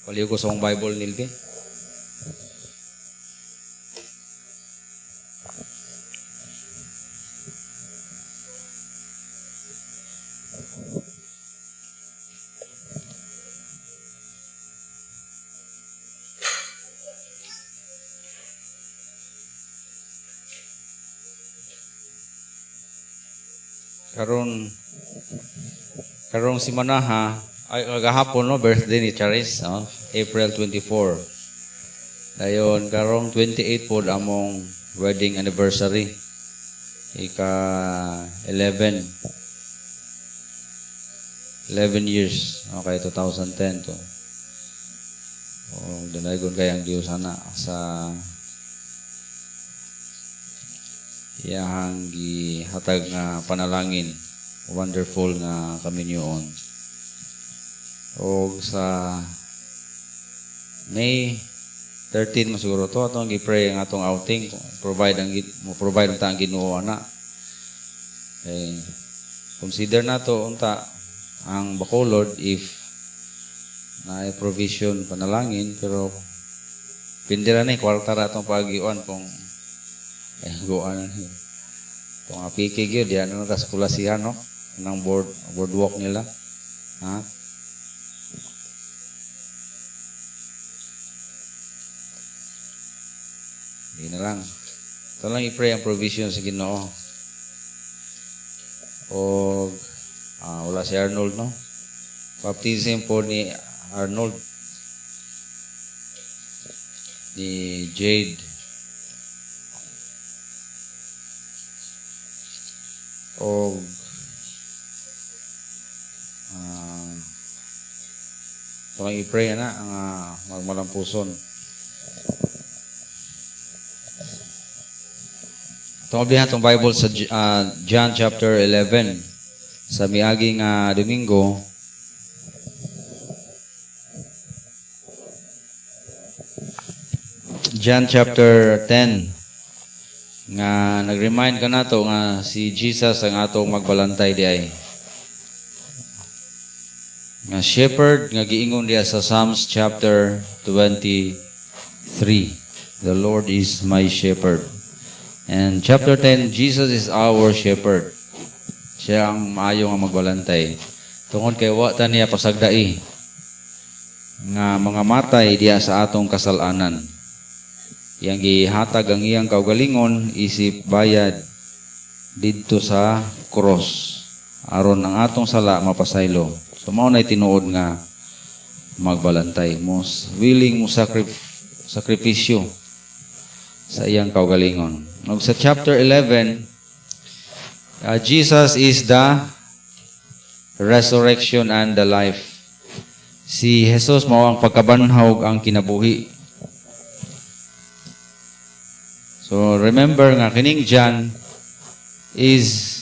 Paliw ko sa akong Bible, Nilby. Karon karong si Manaha ay kagahapon, no, birthday ni Charis, no? April 24. Dayon karong 28 pod among wedding anniversary. Ika 11 11 years. Okay, 2010 to. Oh, dunaygon kay ang Dios ana sa iyahang gihatag nga panalangin, wonderful nga kaminyoon. Og sa May 13 mo siguro to atong gi-pray ang atong outing, provide ang mo provide unta ang Ginoo ana. Okay. Consider nato unta ang Bacolod if naay provision, panalangin, pero pindira ni kwarta ra atong pagiuan kung ay guan na. Kung apiki gyud diyan na ta sa kulasihan, no, ng boardwalk nila, ha. Hindi na lang. Ito lang i-pray ang provision sa Ginoo. O wala si Arnold, no? Baptism po ni Arnold. Ni Jade. O ito lang i-pray na ang magmalampuson. Itong ablihan itong Bible sa John chapter 11 sa miaging Domingo. John chapter 10 nga nag-remind ka nato nga si Jesus ang atong magbalantay di ay nga shepherd nga giingon diya sa Psalms chapter 23, "The Lord is my shepherd." And chapter 10, Jesus is our shepherd. Siya ang maayo nga magbalantay. Tungod kay wa ta niya pasagdai nga mga matay diya sa atong kasalanan. Iyang gihatag ang iyang kaugalingon isip bayad didto sa cross aron ang atong sala mapasaylo. So mao nay tinuod nga magbalantay. Most willing mo sakripisyo sa iyang kaugalingon. Ug sa chapter 11, Jesus is the resurrection and the life. Si Jesus mao ang pagkabanhaw ang kinabuhi. So remember nga kining John is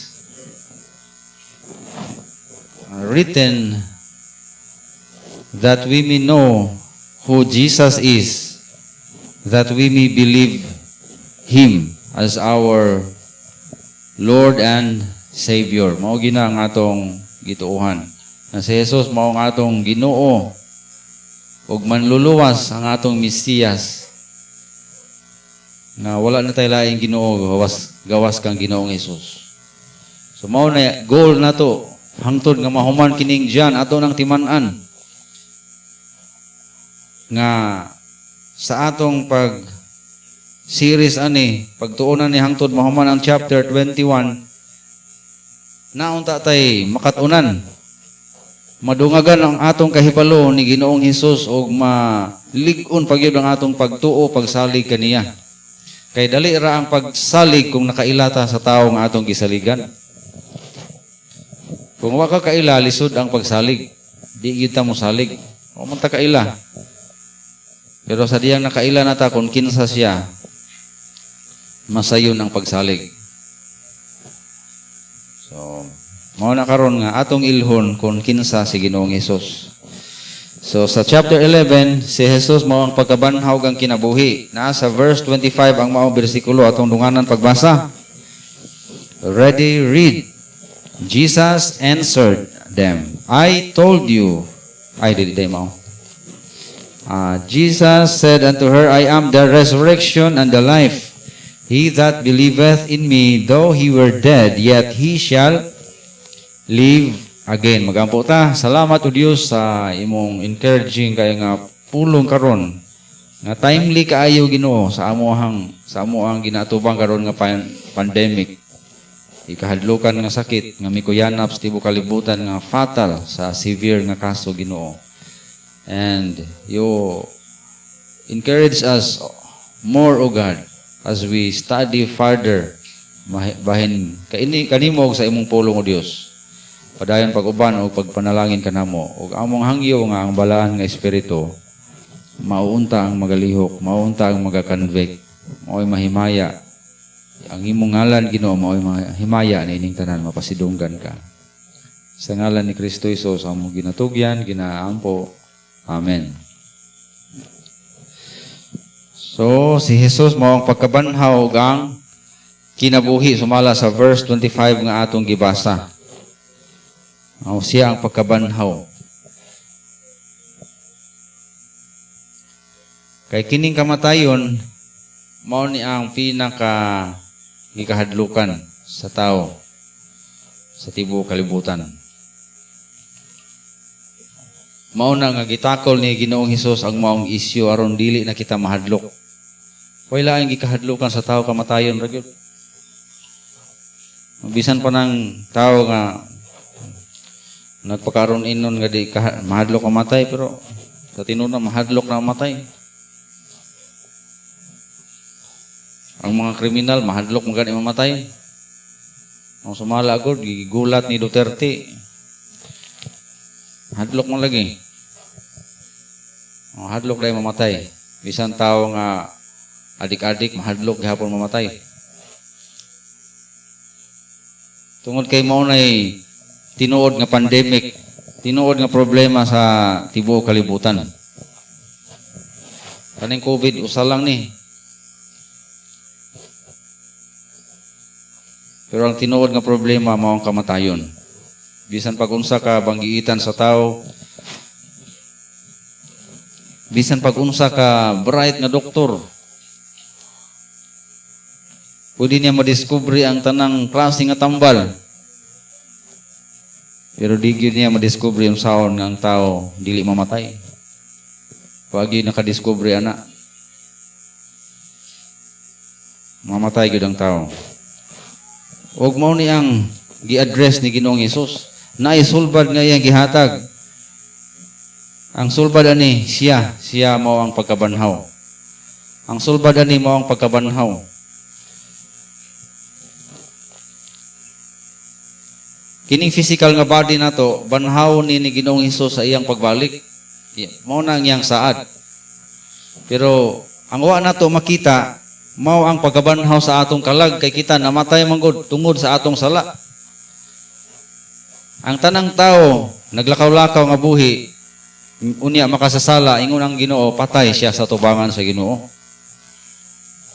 written that we may know who Jesus is, that we may believe Him as our Lord and Savior. Mao gina ang atong gituohan. Na si Jesus mao ang atong Ginoo ug manluluwas, ang atong Mesiyas. Nga wala na tay laing Ginoo gawas kang Ginoong Hesus. So mao na goal nato hangtod nga mahuman kining John, ato nang timan-an nga sa atong pag series ani, pagtuonan ni hangtod mahuman ang chapter 21, naunta tay makat-unan, madungagan ang atong kahibalo ni Ginoong Hesus ug malig-on pagyud ang atong pagtuo, pagsalig kaniya, kay dali ra ang pagsalig kung nakailata sa tawo nga atong gisaligan. Kung wa ka kaila, lisod ang pagsalig, di gyud ta mosalig. Wa man ta kaila, pero sa diyang nakaila na ta kung kinsa siya, masayon ang pagsalig. So, mao na karon nga atong ilhon kung kinsa si Ginoong Hesus. So sa chapter 11, si Jesus mao ang pagkabanhaw ang kinabuhi. Naa sa verse 25 ang maong bersikulo, atong dunganan pagbasa. Ready, read. Jesus answered them, "I told you." Ay, dili day mao. Jesus said unto her, "I am the resurrection and the life. He that believeth in me, though he were dead, yet he shall live again." Magampo ta. Salamat, O Dios, sa imong encouraging kay nga pulong karon. Nga timely kaayo, Ginoo, sa amoang ginatubang karon nga pandemic. Ikahadlukan nga sakit nga mikuyanap sa tibuok kalibutan nga fatal sa severe nga kaso, Ginoo. And you encourage us more, O God, as we study further bahin kaini kanimo ug sa imong pulong, O Dios. Padayon pag-uban o pagpanalangin kanamo ug among hangyo nga ang balaan nga espiritu mauunta ang magalihok, mauunta ang magaconvict, mao'y mahimaya. Ang imong ngalan, Ginoo, mao'y mahimaya niining tanan, mapasidunggan ka. Sa ngalan ni Kristo Hesus among ginatugyan, ginaampo. Amen. So, si Jesus mao ang pagkabanhaw ug ang kinabuhi sumala sa verse 25 nga atong gibasa. Mao siya ang pagkabanhaw. Kay kining kamatayon mao ni ang pinaka gikahadlukan sa tao sa tibuok kalibutan. Mao na nga gitakol ni Ginoong Hesus ang maong isyu aron dili na kita mahadlok. Way laing gikahadlukan sa tao, kamatayon ra gyud. Bisan pa ng tao nga nagpakaron inon nga di mahadlok mamatay, pero sa tinuod na mahadlok na mamatay. Ang mga kriminal mahadlok man gani mamatay. Ang sumala gud gigulat ni Duterte. Hadlok man lagi. Ang hadlok dahil mamatay. Bisan tao nga adik-adik, mahadlok gihapon mamatay. Tungod kay mao nay tinuod nga pandemic, tinuod nga problema sa tibuok kalibutan. Kaning COVID usa lang ni. Pero ang tinuod nga problema mao ang kamatayon. Bisan pag unsa ka banggiitan sa tao, bisan pag unsa ka bright nga doktor, pwede niya madiskubre ang tanang klase nga tambal. Pero di gyud niya madiskubre ang saon nga ang tao dili mamatay. Pag nakadiskubre ana, mamatay gyud ang tao. Og mao ni ang gi-address ni Ginoong Hesus. Naay sulbad nga iyang gihatag. Ang sulbad ani siya, siya mao ang pagkabanhaw. Ang sulbad ani mao ang pagkabanhaw. Kining physical nga body nato, banhaw ni Ginoong Hesus sa iyang pagbalik. Mao na ang iyang saad. Pero ang wa nato makita mao ang pagkabanhaw sa atong kalag kay kita namatay man gud tungod sa atong sala. Ang tanang tao naglakaw-lakaw nga buhi unya makasasala, ingon ang Ginoo, patay siya sa tubangan sa Ginoo.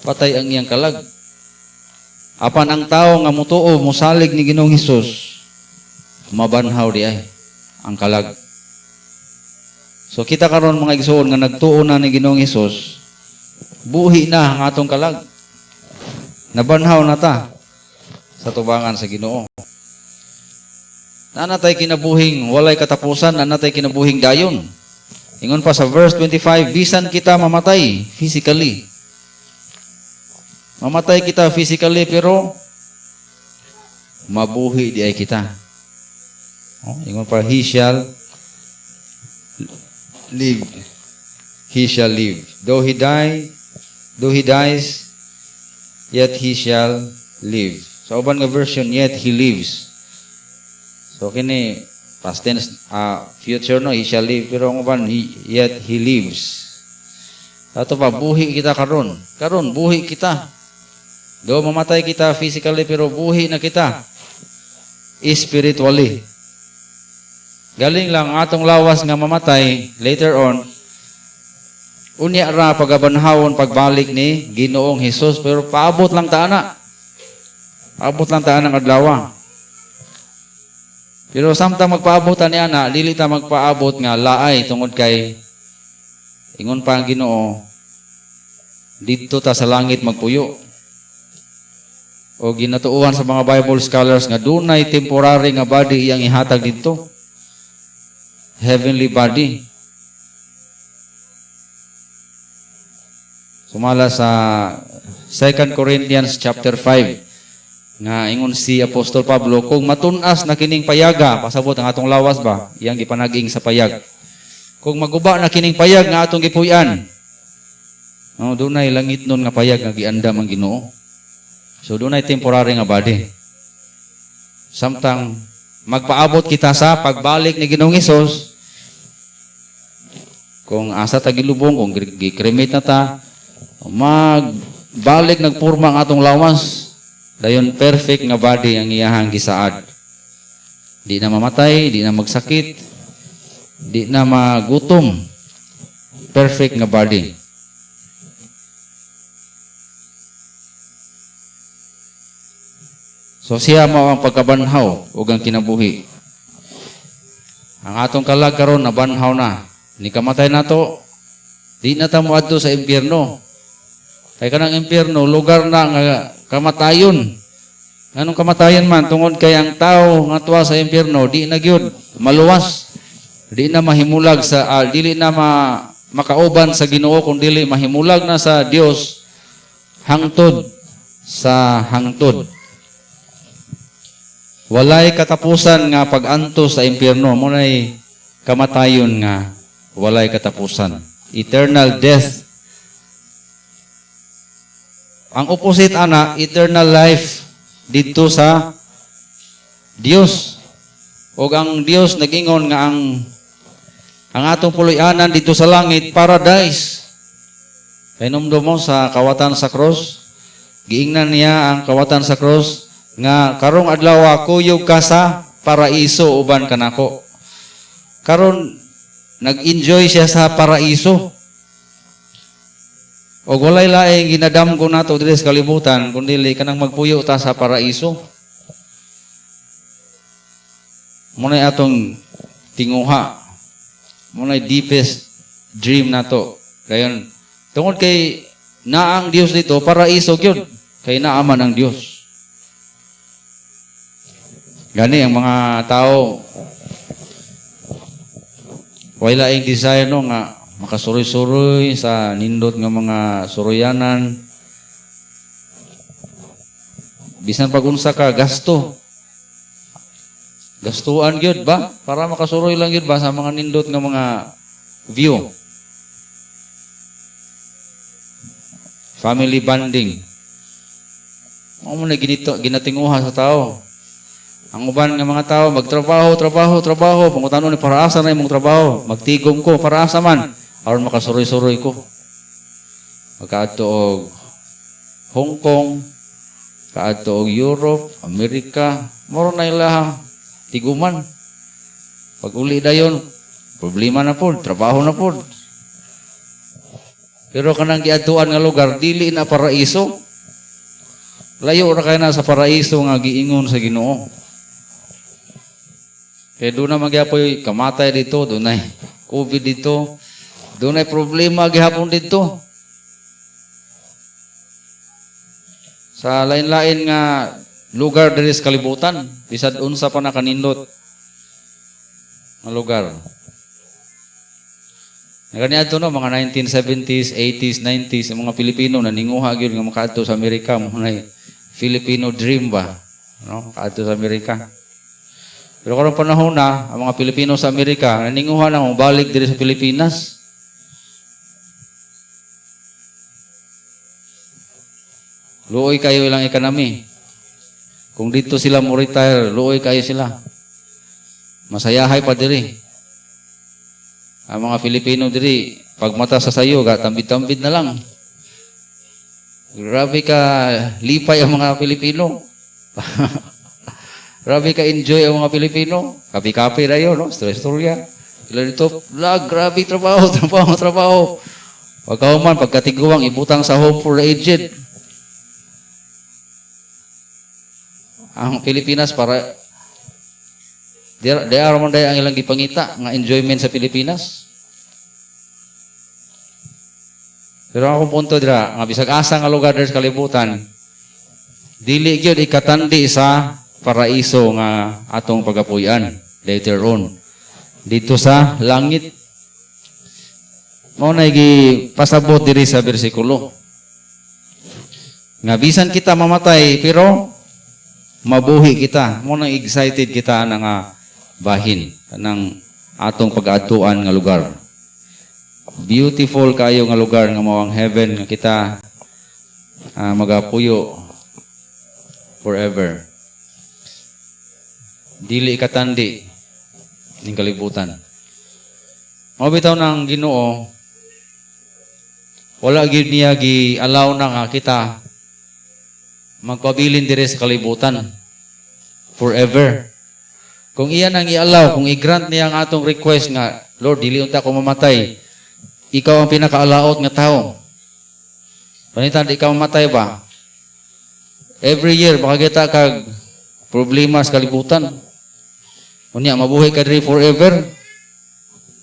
Patay ang iyang kalag. Apan ang tao nga mutuo, mosalig ni Ginoong Hesus, mabanhaw di ay ang kalag. So kita karon, mga igsoon nga nagtuo na ni Ginoong Hesus, buhi na ang atong kalag. Nabanhaw na ta sa tubangan sa Ginoo. Naa tay kinabuhing walay katapusan, naa tay kinabuhing dayon. Ingon pa sa verse 25, bisan kita mamatay physically. Mamatay kita physically pero mabuhi di ay kita. Oh, ingon pa, he shall live. He shall live. Though he die, though he dies, yet he shall live. Sa uban nga version, yet he lives. So kini past tense, future no, he shall live, pero ang uban, yet he lives. Ato pa, buhi kita karon. Karon buhi kita. Do mamatay kita physically pero buhi na kita spiritually. Galing lang atong lawas nga mamatay later on. Unya ra pagabanhawon pagbalik ni Ginoong Hesus, pero paabot lang ta ana. Paabot lang ta ang adlaw. Pero samtang magpaabot ta ni ana, dili ta magpaabot nga laay tungod kay Ingon pa ang Ginoo, didto ta sa langit magpuyo. O ginatuohan sa mga Bible scholars nga dunay temporary nga body iyang ihatag didto. Heavenly body. Sumala sa 2 Corinthians chapter 5 nga ingon si Apostol Pablo, kung matun-as na kining payaga, pasabot ang atong lawas ba, iyang gipanag-ing sa payag. Kung maguba na kining payag nga atong gipuy-an, no, dunay langit nun nga payag nga giandam ang Ginoo. So dunay temporary nga body. Samtang magpaabot kita sa pagbalik ni Ginoong Hesus, kung asa ta gilubong, kung gi-cremate na ta, magbalik nagpurma ang atong lawas, dayon perfect nga body ang iyahang gisaad. Di na mamatay, di na magsakit, di na magutom. Perfect nga body. So siya mao ang pagkabanhaw ug ang kinabuhi. Ang atong kalag karon nabanhaw na. Ni kamatay nato, di na ta moadto sa impyerno. Kay kanang impyerno lugar na nga kamatayon. Anong kamatayon man tungod kay ang tao nga tuwa sa impyerno di na gyud maluwas. Di na mahimulag sa dili na makauban sa Ginoo kung dili mahimulag na sa Dios hangtod sa hangtod. Walay katapusan nga pag-antos sa impyerno, mo nay kamatayon nga walay katapusan. Eternal death. Ang opposite ana, eternal life didto sa Dios. Og ang Dios nag-ingon nga ang atong puloy-anan didto sa langit, paradise. Kay mo sa kawatan sa cross, giingnan niya ang kawatan sa cross nga karong adlaw kuyog ka sa paraiso uban kanako. Karon nag-enjoy siya sa paraiso. Og walay laing ginadamgo nato diri sa kalibutan kundi kanang magpuyo ta sa paraiso. Muna'y atong tinguha. Muna'y deepest dream nato. Kayon tungod kay naang Dios dito paraiso gyud, kay naaman ang Dios. Gani ang mga tao way laing desire no nga makasuroy-suroy sa nindot nga mga suroyanan. Bisan pag unsa ka gasto. Gastuan gyud ba para makasuroy lang gyud ba sa mga nindot nga mga view. Family bonding. Mao man na ginatinguha sa tao. Ang uban nga mga tao magtrabaho, trabaho, trabaho, pangutano ni para asa na imong trabaho, magtigom ko para asa man aron makasuroy-suroy ko. Magkaadto og Hong Kong, kaadto og Europe, Amerika, moro na ilahang tiguman. Pag uli dayon, problema na pod, trabaho na pod. Pero kanang giadtuan nga lugar dili na paraiso. Layo ra kay na sa paraiso nga giingon sa Ginoo. Kaya doon na magyapoy kamatay dito, doon ay COVID dito, doon ay problema gihapon dito. Sa lain-lain nga lugar diri sa kalibutan, bisad unsa pa na kanindot nga lugar. Nganiadto no mga 1970s, 80s, 90s ang mga Pilipino naninguha gyud nga makaadto sa Amerika, mo nay Filipino dream ba, no? Kaadto sa Amerika. Pero karong panahon na, ang mga Pilipino sa Amerika naninguha na mobalik diri sa Pilipinas. Luoy kayo ilang economy. Kung dito sila mo retire, luoy kayo sila. Masayahay pa diri. Ang mga Pilipino diri, pagmata sa sayo, tambid-tambid na lang. Grabe ka lipay ang mga Pilipino. Grabe ka enjoy ang mga Pilipino. Kapi-kapi na yun, no? Storya-storya. Sila dito, vlog, grabe, trabaho, trabaho, trabaho. Pagkahuman, pagkatiguang, ibutang sa home for the aged. Ang Pilipinas, para they are man ang ilang gipangita nga enjoyment sa Pilipinas. Pero akong punto dira, nga bisag asa nga lugar diri sa kalibutan, dili gyud ikatandi sa paraiso nga atong pagapuy-an later on. Dito sa langit. Mao na pasabot diri sa bersikulo. Nga bisan kita mamatay pero mabuhi kita. Mao nang excited kita na nga bahin kanang atong pag-adtuan nga lugar. Beautiful kayo nga lugar nga mao ang heaven nga kita magapuyo forever. Dili katandi ning kalibutan. Mao bitaw ng Ginoo, wala gyud niya gi-allow na nga kita magpabilin dire sa kalibutan forever. Kung iyan ang i-allow, kung i-grant niya ang atong request nga, "Lord, dili unta ko mamatay. Ikaw ang pinakaalaot nga tao." Panitan, di ka mamatay ba? Every year, makakita kag problema sa kalibutan. Unya, mabuhi ka diri forever.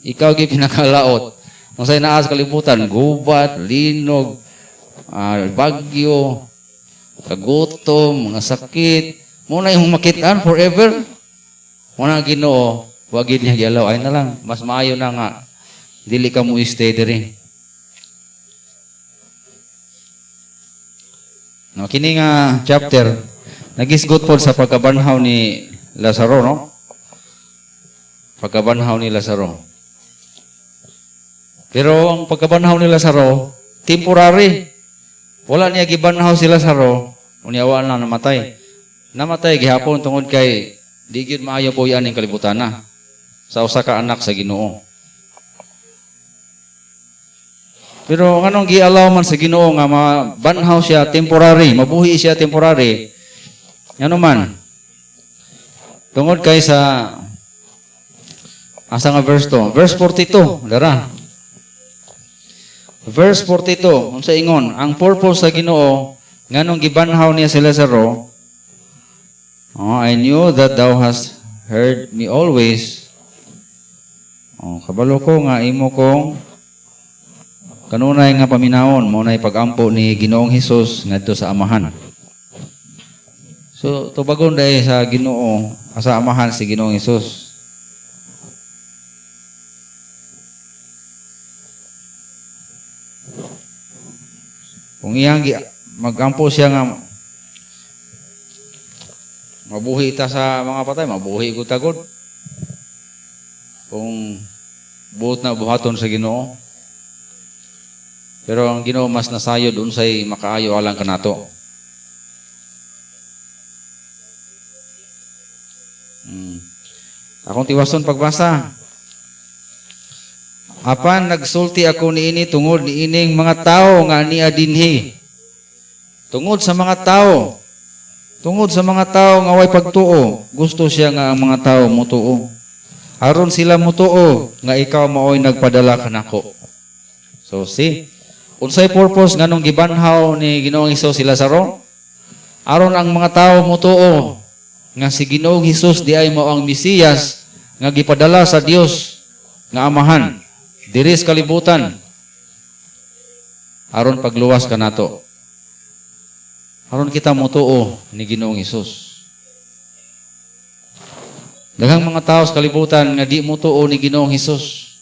Ikaw gyud pinakaalaot. Unsay naa sa kalibutan, gubat, linog, bagyo, kagutom, mga sakit. Mao na imong makitaan forever. Mao na Ginoo, wa gyud niya gi-allow. Ay na lang, mas maayo na nga dili ka mo stay diri. No, kini nga chapter nagisgot pod sa pagkabanhaw ni Lazaro, no? Pagkabanhaw ni Lazaro. Pero ang pagkabanhaw ni Lazaro, temporary. Wala niya gibanhaw si Lazaro, unya wa na namatay. Namatay gihapon tungod kay di gyud maayo puy-an ning kalibutan na sa usa ka anak sa Ginoo. Pero nganong gi-allow man sa Ginoo nga mabanhaw siya temporary, mabuhi siya temporary? Ngano man? Tungod kay sa asa nga verse to? Verse 42, dara. Verse 42, unsa ingon? Ang purpose sa Ginoo nganong gibanhaw niya si Lazaro, "Oh, I knew that thou hast heard me always." Oh, kabalo ko nga imo kong kanunay nga paminawon, mao nay pagampo ni Ginoong Hesus ngadto sa Amahan. So tubagon dahil sa Ginoo, sa Amahan si Ginoong Hesus. Kung iyang magampo siya nga mabuhi ta sa mga patay, mabuhi gud ta gud. Kung buot na buhaton sa Ginoo. Pero ang Ginoo mas nasayod unsay makaayo alang kanato. Akong tiwason pagbasa. Apan nagsulti ako niini tungod niining mga tao nga ania dinhi. Tungod sa mga tao. Tungod sa mga tao nga way pagtuo, gusto siya nga ang mga tao mutuo. Aron sila mutuo nga ikaw maoy nagpadala kanako. So see, unsay purpose nganong gibanhaw ni Ginoong Hesus si Lazaro? Aron ang mga tao mutuo nga si Ginoong Hesus di ay mao ang Mesiyas nga gipadala sa Dios nga Amahan diri sa kalibutan aron pagluwas kanato. Aron kita mutuo ni Ginoong Hesus. Daghang mga tao sa kalibutan nga di mutuo ni Ginoong Hesus.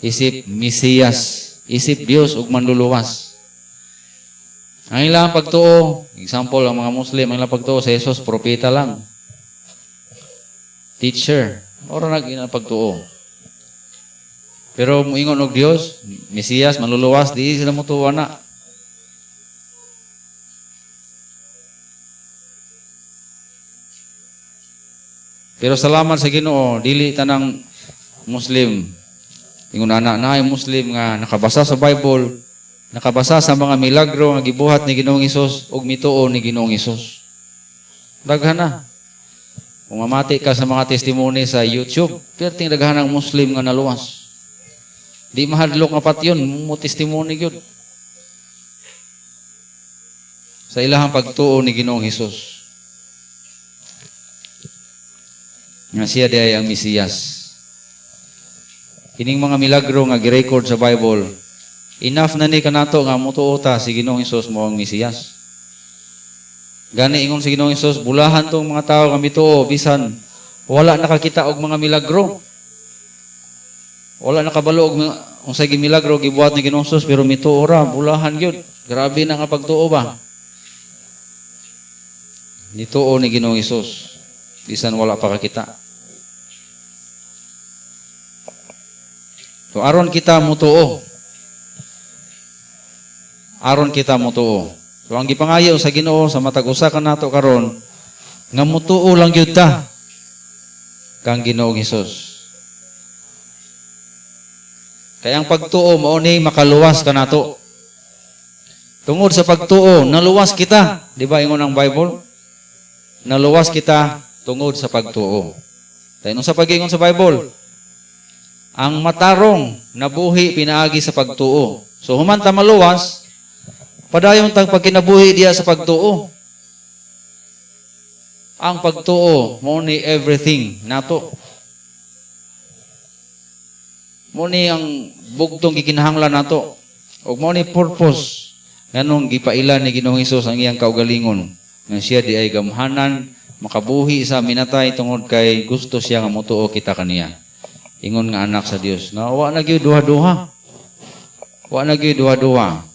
Isip Mesiyas, isip Dios ug manluluwas. Ang ilang pagtuo, example ang mga Muslim, ang ilang pagtuo sa Hesus, propeta lang. Teacher, ora na ilang pagtuo. Pero muingon og Dios, Mesiyas, manluluwas, di sila mutuo na. Pero salamat sa Ginoo, dili tanang Muslim. Ingon ana, naay Muslim nga nakabasa sa Bible, nakabasa sa mga milagro nga gibuhat ni Ginoong Hesus ug mituo ni Ginoong Hesus. Daghan na. Kung mamati ka sa mga testimony sa YouTube, perting daghan ang Muslim nga naluwas. Di mahadlok nga patyon, mo testimony gyud. Sa ilahang pagtuo ni Ginoong Hesus. Nga siya di ay ang Mesiyas. Kining mga milagro nga girecord sa Bible, Enough na ni kanato nga mutuo ta si Ginoong Hesus mao ang Mesiyas. Gani ingon si Ginoong Hesus, bulahan tong mga tawo nga mituo bisan wala nakakita og mga milagro. Wala nakabalo og unsay gimilagro gibuhat ni Ginoong Hesus, pero mituo ra, bulahan gyud. Grabe na nga pagtuo ba. Nituo ni Ginoong Hesus bisan wala pa kakita. So aron kita mutuo. Aron kita mutuo. So ang gipangayo sa Ginoo sa matag usa kanato karon nga mutuo lang gyud ta kang Ginoong Hesus. Kay ang pagtuo mao ni makaluwas kanato. Tungod sa pagtuo naluwas kita, di ba ingon ang Bible? Naluwas kita tungod sa pagtuo. Kay unsa pag-ingon sa Bible? Ang matarong nabuhi pinaagi sa pagtuo. So human ta maluwas, padayon tang pagkinabuhi diya sa pagtuo. Ang pagtuo mao ni everything nato. Mao ni ang bugtong gikinahanglan nato. Ug mao ni purpose nganong gipaila ni Ginoong Hesus ang iyang kaugalingon nga siya di ay gamhanan makabuhi sa minatay tungod kay gusto siya nga motuo kita kaniya. Ingon nga anak sa Dios nga wa na gyud duha-duha. Wa na gyud duha-duha.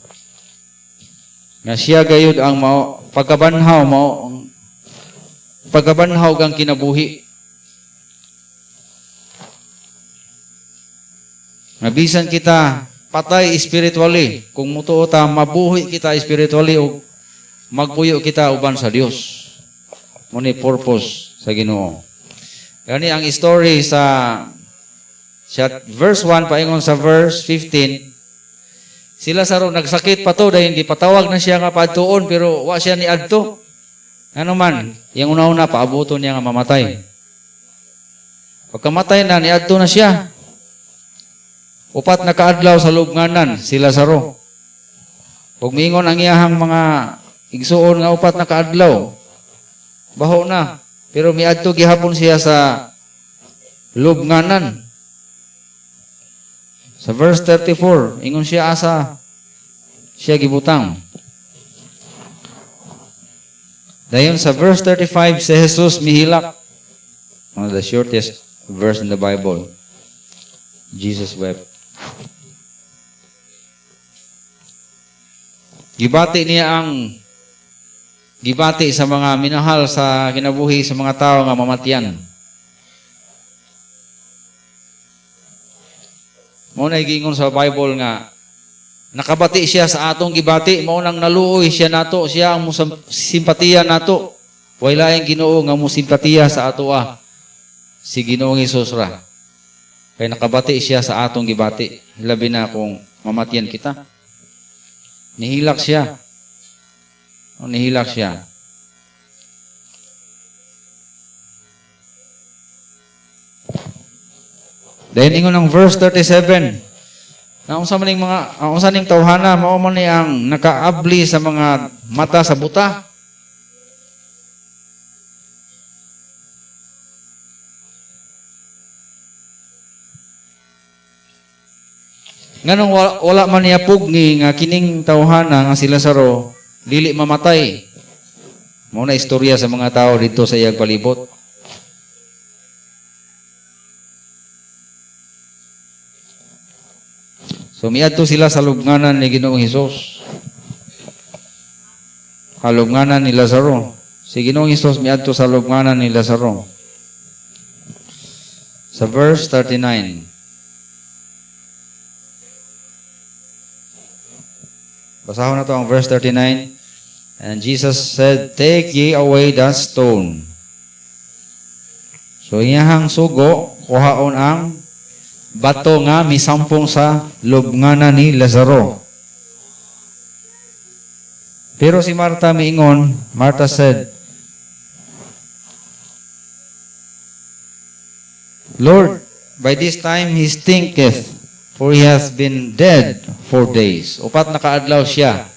Nga siya gayud ang mao pagkabanhaw, mao pagkabanhaw kang kinabuhi. Nga bisan kita patay spiritually, kung mutuo ta mabuhi kita spiritually og magpuyo kita uban sa Dios. Mo ni purpose sa Ginoo. Gani ang story sa verse 1 paingon sa verse 15, sila sa nagsakit pa to dahil gipatawag na siya nga padtuon pero wa siya ni adto. Ano man, yang una-una paabuton niya nga mamatay. Pagkamatay na ni adto na siya. 4 na kaadlaw sa lubnganan si Lazaro. Ug miingon ang iyahang mga igsuon nga 4 na kaadlaw. Baho na, pero miadto gihapon siya sa lubnganan. Sa verse 34, ingon siya asa siya gibutang. Dayon sa verse 35, si Jesus mihilak. One of the shortest verse in the Bible. Jesus wept. Gibati niya ang gibati sa mga minahal sa kinabuhi sa mga tao nga mamatyan. Mao na giingon sa Bible nga nakabati siya sa atong gibati, mao nang naluoy siya nato, siya ang simpatiya nato. Way laing Ginoo nga mo simpatiya sa atoa, si Ginoong Hesus ra. Kay nakabati siya sa atong gibati, labi na kung mamatyan kita. Nihilak siya. O, nihilak siya. Then ingon ang verse 37. Na unsa man ning mga, ang unsa ning tawhana mao man ni ang nakaabli sa mga mata sa buta. Nganong wala man niya pugni nga kining tawhana nga si Lazaro dili mamatay. Mao na istorya sa mga tao didto sa iyang palibot. So miadto sila sa lubnganan ni Ginoong Hesus. Kalubnganan ni Lazaro. Si Ginoong Hesus miadto sa lubnganan ni Lazaro. Sa verse 39. Basahon na to ang verse 39. And Jesus said, Take ye away the stone. So iyahang sugo, kuhaon ang bato nga misampong sa lubnganan ni Lazaro. Pero si Marta miingon, Martha said, Lord, by this time he stinketh, for he hath been dead 4 days. 4 na kaadlaw siya,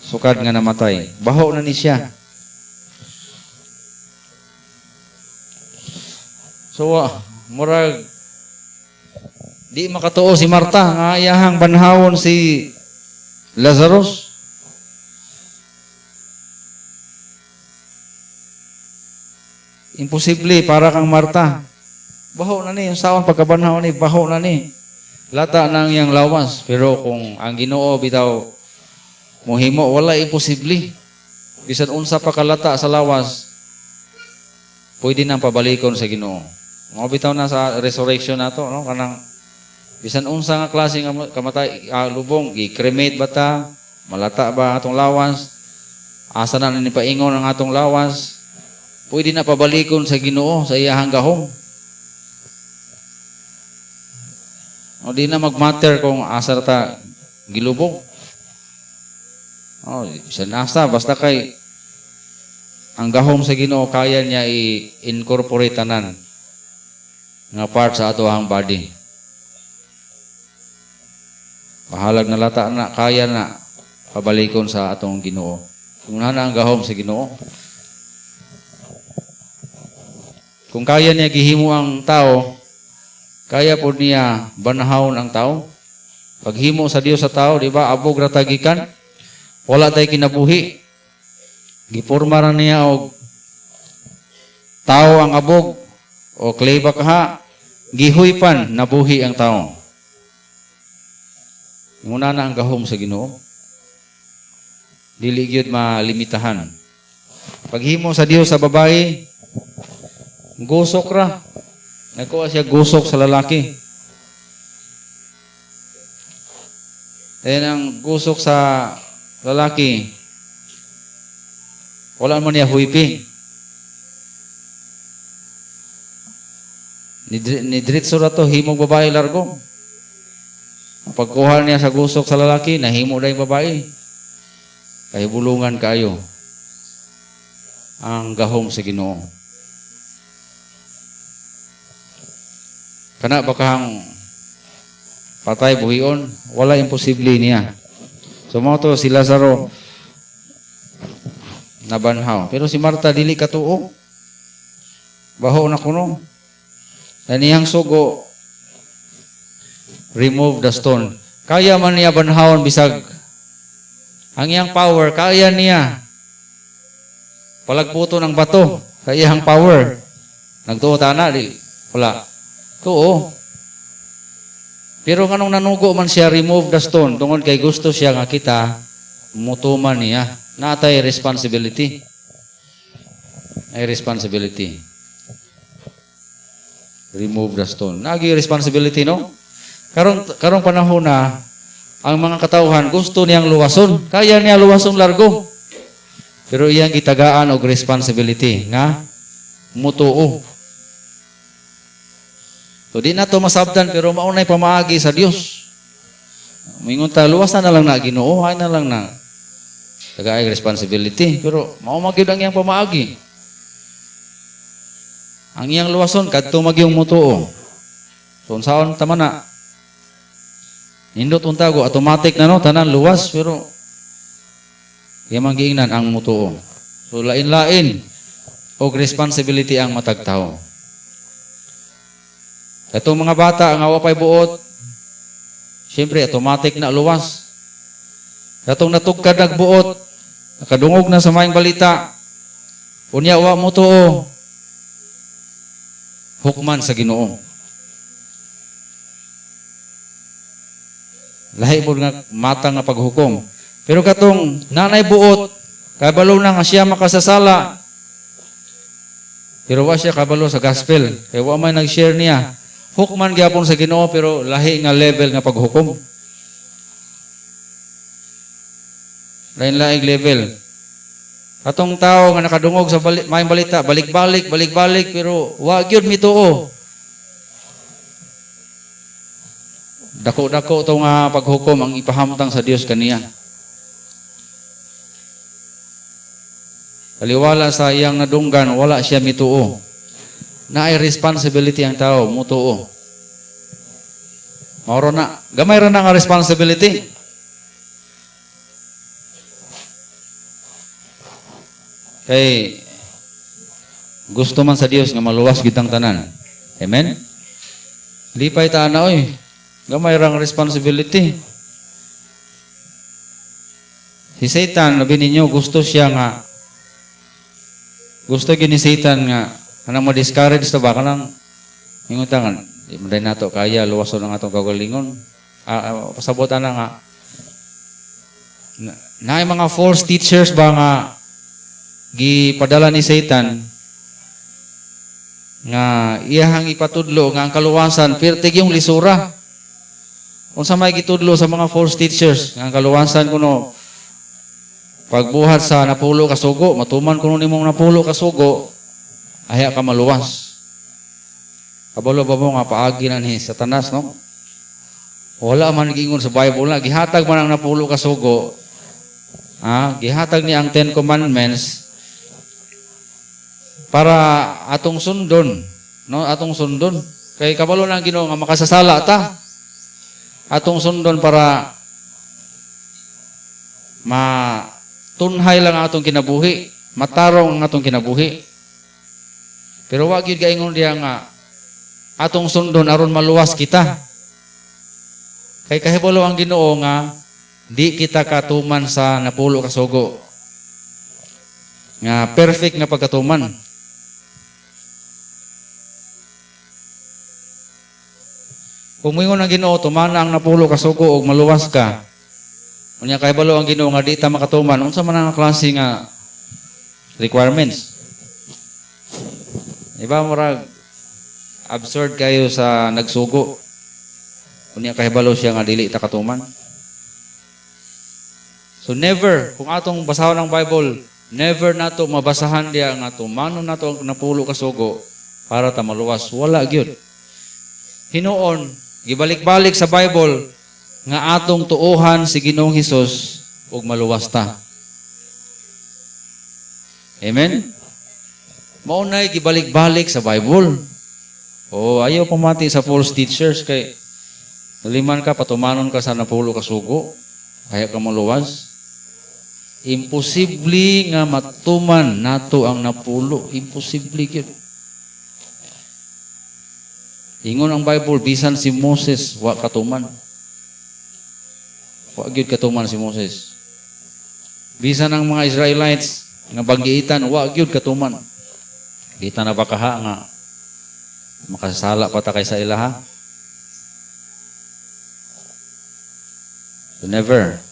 sukad nga namatay. Baho na ni siya. So, murag, Di makatuo si Marta nga iyahang banhawon si Lazarus. Imposible para kang Marta. Baho na ni, yung saon pagkabanhaw ni, baho na ni. Lata na ang iyang lawas. Pero kung ang Ginoo bitaw mohimo, wala imposible. Bisan unsa pa kalata sa lawas, pwede nang pabalikon sa Ginoo. Mao bitaw na sa resurrection nato, no? Kanang bisan unsa nga klase nga kamatay, lubong, gi-cremate ba ta? Malata ba atong lawas? Asa na ni paingon ang atong lawas? Pwede na pabalikon sa Ginoo sa iyahang gahom. O di na magmatter kung asa ta gilubong. O, bisan asa, basta kay ang gahom sa Ginoo kaya niya i-incorporate tanan nga part sa atohang body. Bahalag na lata na, kaya na pabalikon sa atong Ginoo. Kung na ang gahom sa Ginoo. Kung kaya niya gihimo ang tao, kaya po niya banhawon ang tao. Paghimo sa Dios sa tao, di ba? Abog ra tagikan. Wala tay kinabuhi. Giporma ra niya og tao ang abog o clay ba kaha, gihuypan nabuhi ang tao. Muna na ang gahom sa Ginoo. Dili gyud malimitahan. Paghimo sa Dios sa babae, gusok ra. Nagkuha siya gusok sa lalaki. Then ang gusok sa lalaki, wala man niya huypi. Ni diretso ra to, himog babae largo. Pagkuha niya sa gusok sa lalaki, nahimo na yung babae. Kay bulungan kayo ang gahom sa Ginoo. Kana bakang patay buhion, wala imposible niya. So mao to si Lazaro nabanhaw. Pero si Marta dili katuo. Baho na kuno. Daniyang sugo, remove the stone. Kaya man niya banhawon bisag ang iyang power, kaya niya palagputo ng bato sa iyang power. Nagtuo ta na, di, wala. Tuo. Pero nganong nanugo man siya remove the stone, tungod kay gusto siya nga kita mutuman niya. Natay responsibility. Ay responsibility. Remove the stone. Nagi responsibility, no? Karong panahon na ang mga katawhan gusto niyang luwason. Kaya niya luwason largo. Pero iyang gitagaan og responsibility nga mutuo. So di na to masabtan pero maunay pamaagi sa Dios. Mingon ta luwasan na lang na Ginoo, ay na lang na. Tagaay responsibility pero mao magyud ang iyang pamaagi. Ang iyang luwason kadto magyung mutuo. So unsaon tama na? Nindot unta go automatic na no tanan luwas pero iyang giingnan ang mutuo. So lain-lain og responsibility ang matag tawo. Katong mga bata nga wa pay buot, siyempre automatic na luwas. Katong natugkad nagbuot, nakadungog na sa maayong balita, unya wa mutuo, hukman sa Ginoo. Lahi po nga mata nga paghukom. Pero katong nanay buot, kabalo na nga siya makasasala. Pero wa siya kabalo sa gospel. Kaya wa may nag-share niya. Hukman gyapon sa Ginoo pero lahi nga level nga paghukom. Lain-laing level. Katong tao nga nakadungog sa maayong balita, balik-balik, balik-balik, pero wa gyud mituo. Dako-dako to nga paghukom ang ipahamtang sa Dios kaniya. Kaliwala sa iyang nadunggan, wala siya mituo. Naay responsibility ang tao, mutuo. Mauro na, gamay ra na nga responsibility. Kay gusto man sa Dios nga maluwas gitang tanan. Amen? Lipay ta na oy. Gamay rang responsibility. Si Satan, labi ninyo, gusto siya nga, gusto gyud ni Satan nga, kanang ma-discourage ta ba, kanang, ingon ta nga, di man nato kaya, luwason ang atong kaugalingon. Pasabot ana nga, naay mga false teachers ba nga, gipadala ni Satan, nga iyahang ipatudlo nga ang kaluwasan pirtig yung lisura. Unsa may gitudlo sa mga false teachers nga ang kaluwasan kuno pagbuhat sa napulo ka sugo, matuman kuno nimong napulo ka sugo, aya ka maluwas. Kabalo ba mo nga paagi na ni Satanas, no? Wala man giingon sa Bible na gihatag man ang napulo ka sugo. Gihatag niya ang 10 Commandments para atong sundon, no? Atong sundon. Kay kabalo na ang Ginoo nga makasasala ta. Atong sundon para matunhay lang ang atong kinabuhi, matarong ang atong kinabuhi. Pero wa gyud kaingon diha nga atong sundon aron maluwas kita. Kay kahibalo ang Ginoo nga di kita katuman sa napulo ka sugo. Nga perfect nga pagkatuman. Kung moingon ang Ginoo, tumana ang napulo ka sugo og maluwas ka. Unya kahibalo ang Ginoo nga di ta makatuman, unsa man ang klase nga requirements? Iba murag absurd kayo sa nagsugo. Unya kahibalo siya nga dili ta katuman. So never, kung atong basahon ang Bible, never nato mabasahan diya nga tumanon nato ang napulo ka sugo para ta maluwas. Wala gyud. Hinuon, gibalik-balik sa Bible nga atong tuohan si Ginoong Hesus ug maluwas ta. Amen? Mao nay gibalik-balik sa Bible. O ayaw pamati sa false teachers kay liman ka patumanon ka sa napulo ka sugo, kaya ka maluwas. Imposible nga matuman nato ang napulo, imposible gyud. Ingon ang Bible, bisan si Moses wa katuman. Wa gyud katuman si Moses. Bisan ang mga Israelites nga banggiitan, wa gyud katuman. Kita na ba kaha nga makasala pa ta kay sa ilaha? So never.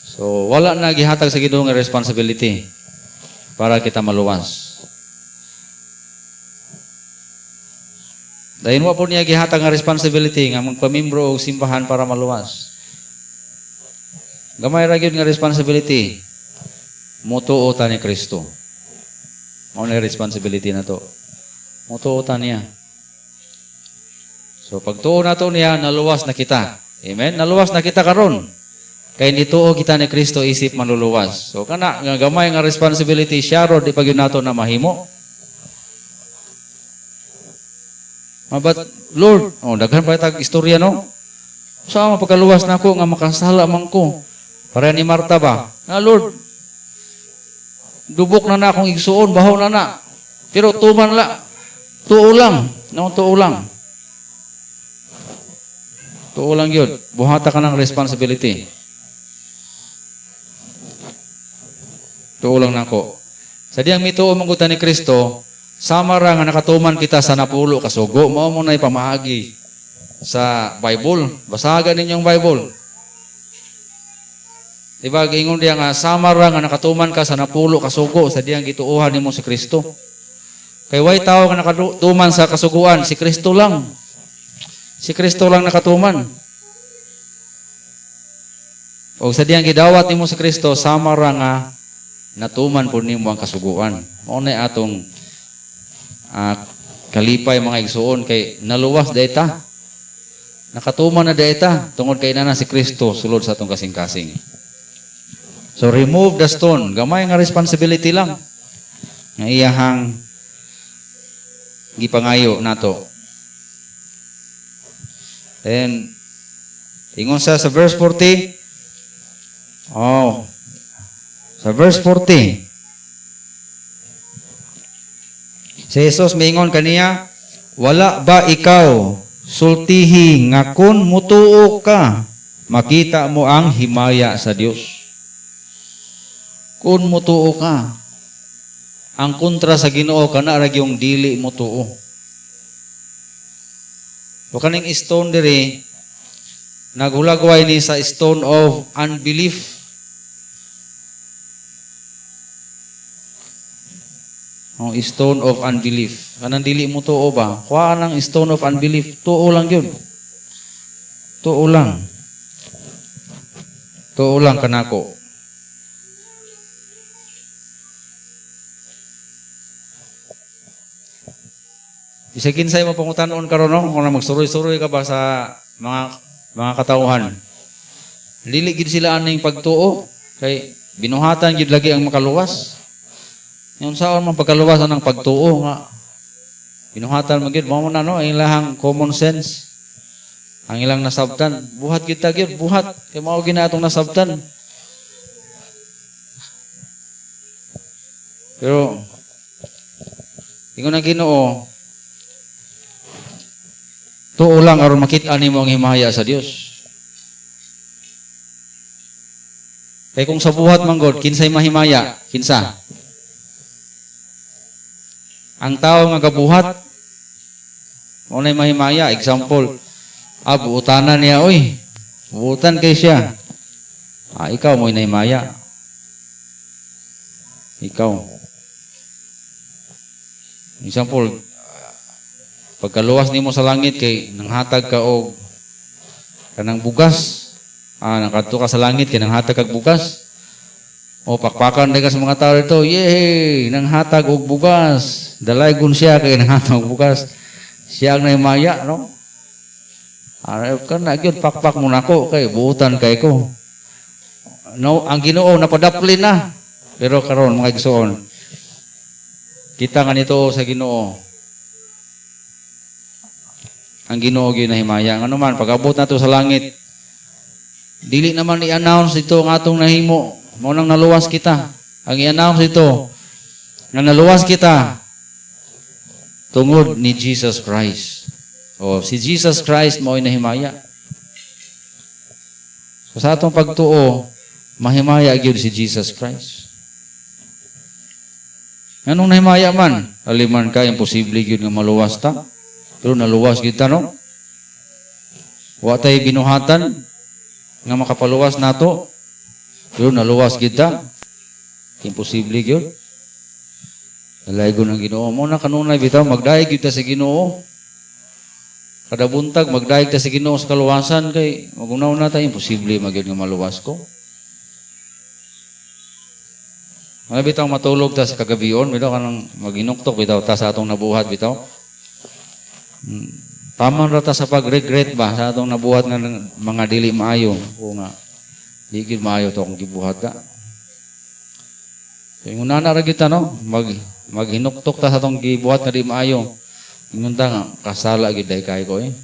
So wala na gihatag sa Ginoo nga responsibility para kita maluwas. Dahil wa po niya gihatag nga responsibility nga magpamimbro og simbahan para maluwas. Gamay ra gyud nga responsibility. Motuo ta ni Kristo. Mao na responsibility na to. Motuo ta niya. So pagtuo nato niya, naluwas na kita. Amen? Naluwas na kita karon. Kay nituo kita ni Kristo isip manluluwas. So kana nga gamay nga responsibility siya ro di pa gyud nato na mahimo. But Lord, oh daghan pa tag istorya no. Sa mapagkaluwas nako nga makasala man ko. Para ni Marta ba? Nga Lord, dubok na na akong igsuon, baho na na. Pero tuman la. Tuo lang, no, tuo lang. Tuo lang yun. Buhata ka ng responsibility. Tuo lang nako. Sa diyang mituo mong ni Kristo, sama ra nga nakatuman kita sa napulo kasugo. Mao mo na'y pamaagi sa Bible. Basahan ninyong Bible. Diba, giingon diya nga, sama ra nga nakatuman ka sa napulo kasugo sa diyang gituohan nimo si Kristo. Kay way tao nga nakatuman sa kasuguan, si Kristo lang. Si Kristo lang nakatuman. O sa diyang gidawat nimo si Kristo, sama ra nga natuman po nimo ang kasuguan. Mao na atong kalipay mga igsuon kay naluwas dayta. Nakatuman na dayta tungod kay na si Kristo sulod sa atong kasing-kasing. So remove the stone. Gamay nga responsibility lang nga iyahang gipangayo nato. Then ingon sa verse 40. Oh. Sa verse 40. Si Jesus miingon kaniya, wala ba ikaw sultihi nga kung mutuo ka, makita mo ang himaya sa Dios. Kung mutuo ka, ang kontra sa Ginoo kana ra gyung dili mutuo. O kaning stone diri, naghulagway ni sa stone of unbelief. Oh, stone of unbelief. Kanang dili mo tuo ba? Kuha ng stone of unbelief. Tuo lang yun. Tuo lang. Tuo lang kanako. Bisag kinsay mo pangutanon karon, no, kung magsuroy-suroy ka ba sa mga katawhan. Dili gid sila aning pagtuo kay binuhatan gid lagi ang makaluwas. Yung saon man pagkaluwas anang pagtuo nga binuhatan man gid mao na, no, ang ilahang common sense. Ang ilang nasabtan, buhat gid ta gyud, buhat kay mao gyud na atong nasabtan. Pero ingon ang Ginoo, tuo lang aron makita nimo ang himaya sa Dios. Kay kung sa buhat man gud, kinsay mahimaya? Kinsa? Ang tao nga gabuhat mao nay mahimaya. Example, buutanan niya oy. Buutan kay siya. Ikaw mo'y nahimaya. Ikaw. Example, pagkaluwas nimo sa langit kay nanghatag ka og kanang bugas. Nakadto ka sa langit kay nanghatag kag bugas. O pakpakan ka sa mga tao dito, yay, nanghatag og bugas. Dalaygon siya kay nanghatag og bugas. Siya ang nahimaya, no? Kana gyud pakpak mo nako kay buutan kay ko. No, ang Ginoo napadapli na. Pero karon mga igsoon, kita nga nito sa Ginoo. Ang Ginoo gyud nahimaya. Ngano man pag-abot nato sa langit, dili naman i-announce ito ang atong nahimo. Mao nang naluwas kita. Ang i-announce ito nga naluwas kita tungod ni Jesus Christ. O si Jesus Christ mao'y nahimaya. So sa atong pagtuo, mahimaya gyud si Jesus Christ. Nganong nahimaya man? Aliman ka, imposible gyud nga maluwas ta. Pero naluwas gyud ta, no? Wa tay binuhatan nga makapaluwas nato. Pero naluwas gyud ta. Imposible gyud. Dalaygon ang Ginoo. Mo na kanunay bitaw magdayeg gyud ta sa Ginoo. Kada buntag magdayeg ta sa Ginoo sa kaluwasan kay magunaw na ta, imposible magyud nga maluwas ko. Mga bitaw matulog ta sa kagabion, bitaw kanang maginuktok bitaw ta sa atong nabuhat bitaw. Tama ra ta sa pag-regret ba sa atong nabuhat nga mga dili maayo. O nga di gyud maayo to akong gibuhat ka. So, ingon na ra gyud ta, no, maghinuktok ta sa atong gibuhat nga di maayo. Ingon ta nga kasala gyud dai kay ko eh.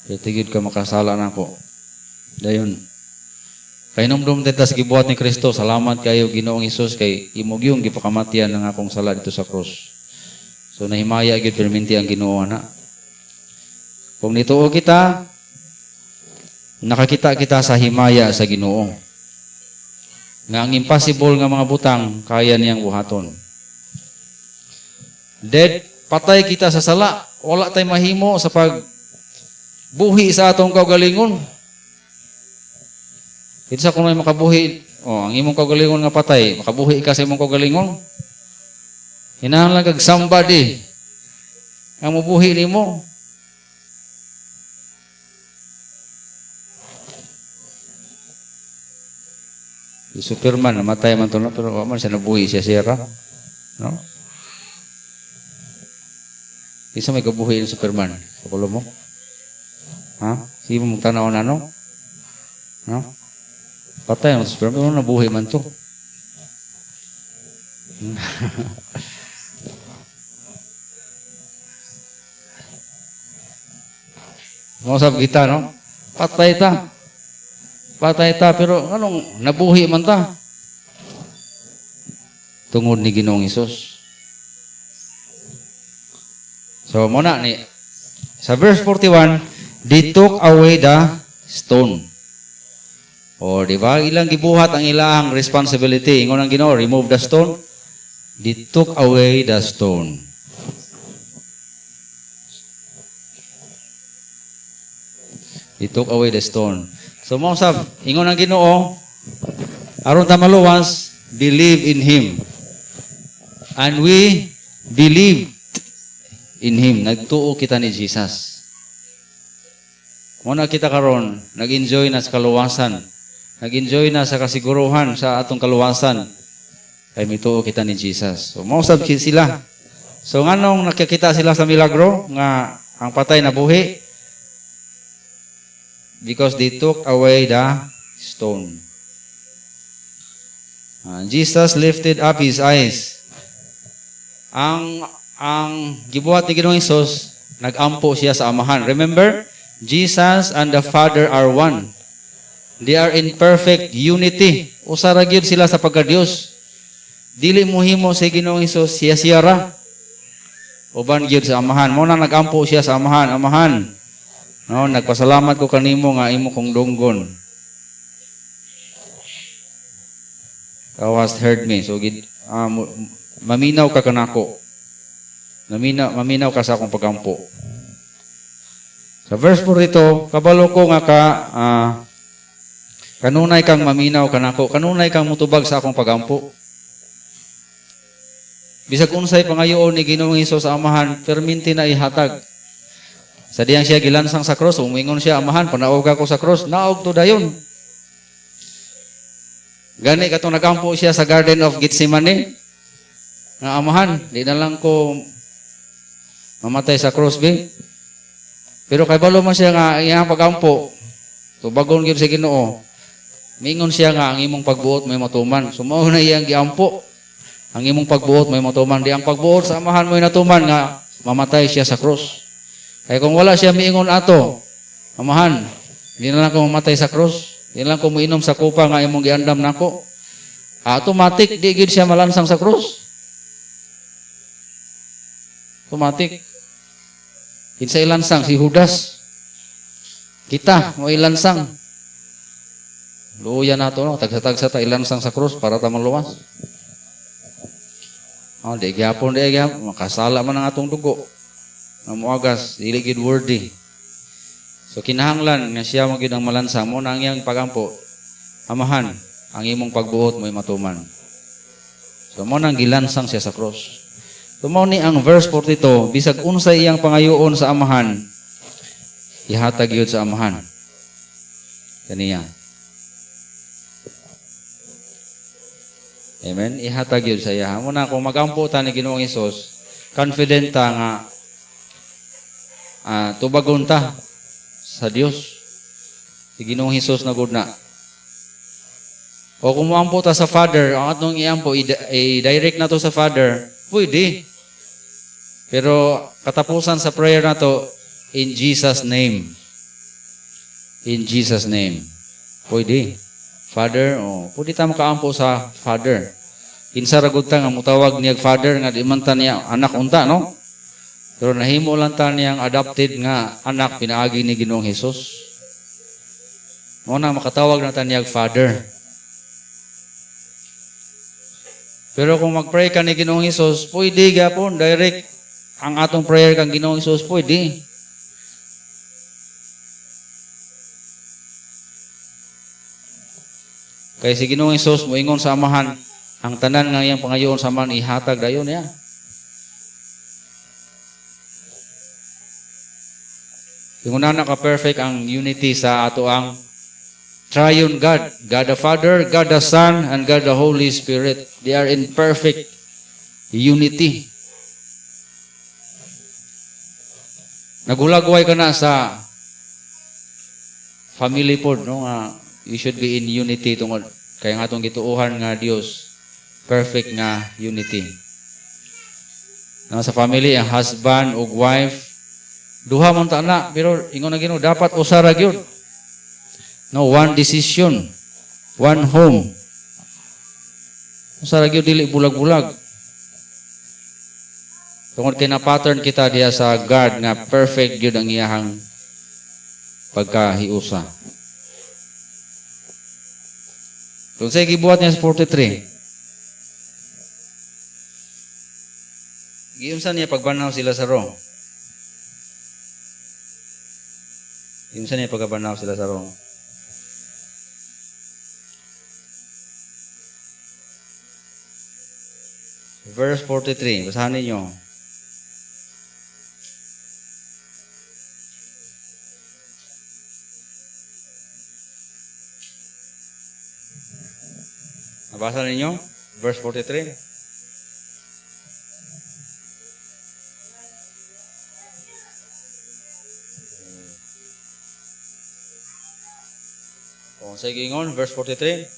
Tigid ka makasala nako. Dayon kahinumdum ta sa gibuhat ni Kristo. Salamat kayo Ginoong Hesus kay imo gyud gipakamatian ang akong sala dito sa krus. So nahimaya gyud perminti ang Ginoo ana. Kung nituo kita, nakakita kita sa himaya sa Ginoo. Nga ang impossible nga mga butang kaya niyang buhaton. Dead, patay kita sa sala, wala tay mahimo sa pagbuhi sa atong kaugalingon. Kinsa kuno'y makabuhi, oh, ang imong kaugalingon nga patay, makabuhi ka sa imong kaugalingon. Hinahanglan kag somebody nga mobuhi nimo. Si Superman namatay man to, no? Pero wa man siya nabuhi siya sira, no? Kinsa may kabuhi ni Superman sa kulo mo? Ha? Sige mo magtanaw na, no? No? Patay ang Superman, pero nabuhi man to. Mausap kita, no? Patay ta. Patay ta, pero anong nabuhi man ta? Tungod ni Ginoong Hesus. So, muna ni Sa verse 41, they took away the stone. O, di ba? Ilang gibuhat ang ilang responsibility. Ingon ang Ginoo, "Remove the stone." They took away the stone. They took away the stone. So mao sab, ingon ang Ginoo, aron ta maluwas, believe in Him. And we believed in Him. Nagtuo kita ni Jesus. Muna kita karon, nag-enjoy na sa kaluwasan. Nag-enjoy na sa kasiguruhan sa atong kaluwasan. Kay mituo kita ni Jesus. So mao sab sila. So nganong nakakita sila sa milagro nga ang patay na buhi? Because they took away the stone. Jesus lifted up his eyes. Ang gibuhat ni Ginoong Hesus, nagampo siya sa Amahan. Remember, Jesus and the Father are one. They are in perfect unity. Usa ra gyud sila sa pagka-Dios. Dili mo himo sa Ginoong Hesus siya siya ra. Uban gyud sa Amahan. Mao na nagampo siya sa Amahan. "Amahan, no, nagpasalamat ko kanimo nga imo kong dunggon. Thou hast heard me." So maminaw ka kanako. Maminaw ka sa akong pagampo. Sa verse 42, kabalo ko nga ka kanunay kang maminaw kanako, kanunay kang mutubag sa akong pagampo. Bisag unsay pangayoon ni Ginoong Hesus sa Amahan, perminti na ihatag. Sa diyang siya gilansang sa cross, umingon siya, "Amahan, panaog ako sa cross," naog to dayon. Gani katong nagampo siya sa Garden of Gethsemane, nga, "Amahan, di na lang ko mamatay sa cross, be." Pero kay balo man siya nga iyang pagampo, tubagon gyud sa Ginoo. Mingon siya nga ang imong pagbuot may matuman. So mao na iyang giampo. Ang imong pagbuot may matuman. Di ang pagbuot sa Amahan mo'y natuman nga mamatay siya sa cross. Kaya kung wala siya miingon ato, "Amahan, di na lang ko mamatay sa cross. Di na lang ko moinom sa kupa nga imong giandam nako." Automatic di gid siya malansang sa cross. Automatic. Kinsa ilansang? Si Judas. Kita mo ilansang. Luya nato, no, tagsa-tagsa ta ilansang sa cross para ta maluwas. Oh, di gyapon, di gyapon, makasala man ang atong dugo. Nga moagas, dili gid worthy. So kinahanglan nga siya mo gid ang malansang, mo na ang iyang pagampo. "Amahan, ang imong pagbuot mo'y matuman." So mo nang gilansang siya sa cross. So mao ni ang verse 42, bisag unsay iyang pangayoon sa Amahan, ihatag yun sa Amahan. Kaniya. Amen? Ihatag yun sa iya. Muna, kung magampo ta ni Ginoong Hesus, confident ta nga tubagon ta sa Dios. Si Ginoong Hesus na gud na. O kung muampo ta sa Father, ang atong iampo, i-direct na to sa Father, pwede. Pero katapusan sa prayer na to, in Jesus' name. In Jesus' name. Pwede. Father, oh, pwede ta makaampo sa Father. Kinsa ra gud ta nga mutawag niya Father nga di man ta niya anak unta, no? Pero nahimo lang ta niyang adopted nga anak pinaagi ni Ginoong Hesus. Mao na makatawag na ta niyang Father. Pero kung mag-pray ka ni Ginoong Hesus, pwede gyapon direct ang atong prayer kang Ginoong Hesus, pwede. Kay si Ginoong Hesus moingon sa Amahan, ang tanan nga iyang pangayoon sa Amahan ihatag dayon niya. Ingon na ka perfect ang unity sa ato ang Triune God, God the Father, God the Son, and God the Holy Spirit. They are in perfect unity. Nagulagway ka na sa family pod, no, nga you should be in unity tungod kay ang atong gituohan nga Dios perfect nga unity. Na sa family ang husband ug wife duha man ta na, pero ingon na Ginoo dapat usa ra gyud. No, one decision, one home. Usa ra gyud, dili bulag-bulag. Tungod kay na pattern kita diha sa God nga perfect gyud ang iyahang pagkahiusa. Kung sa'y gibuhat niya sa 43, giunsa niya pagbanhaw si Lazaro? Giunsa niya pagkabanhaw si Lazaro? Verse 43, basahan ninyo. Nabasa ninyo? Verse 43. Kung sa gingon, verse 43.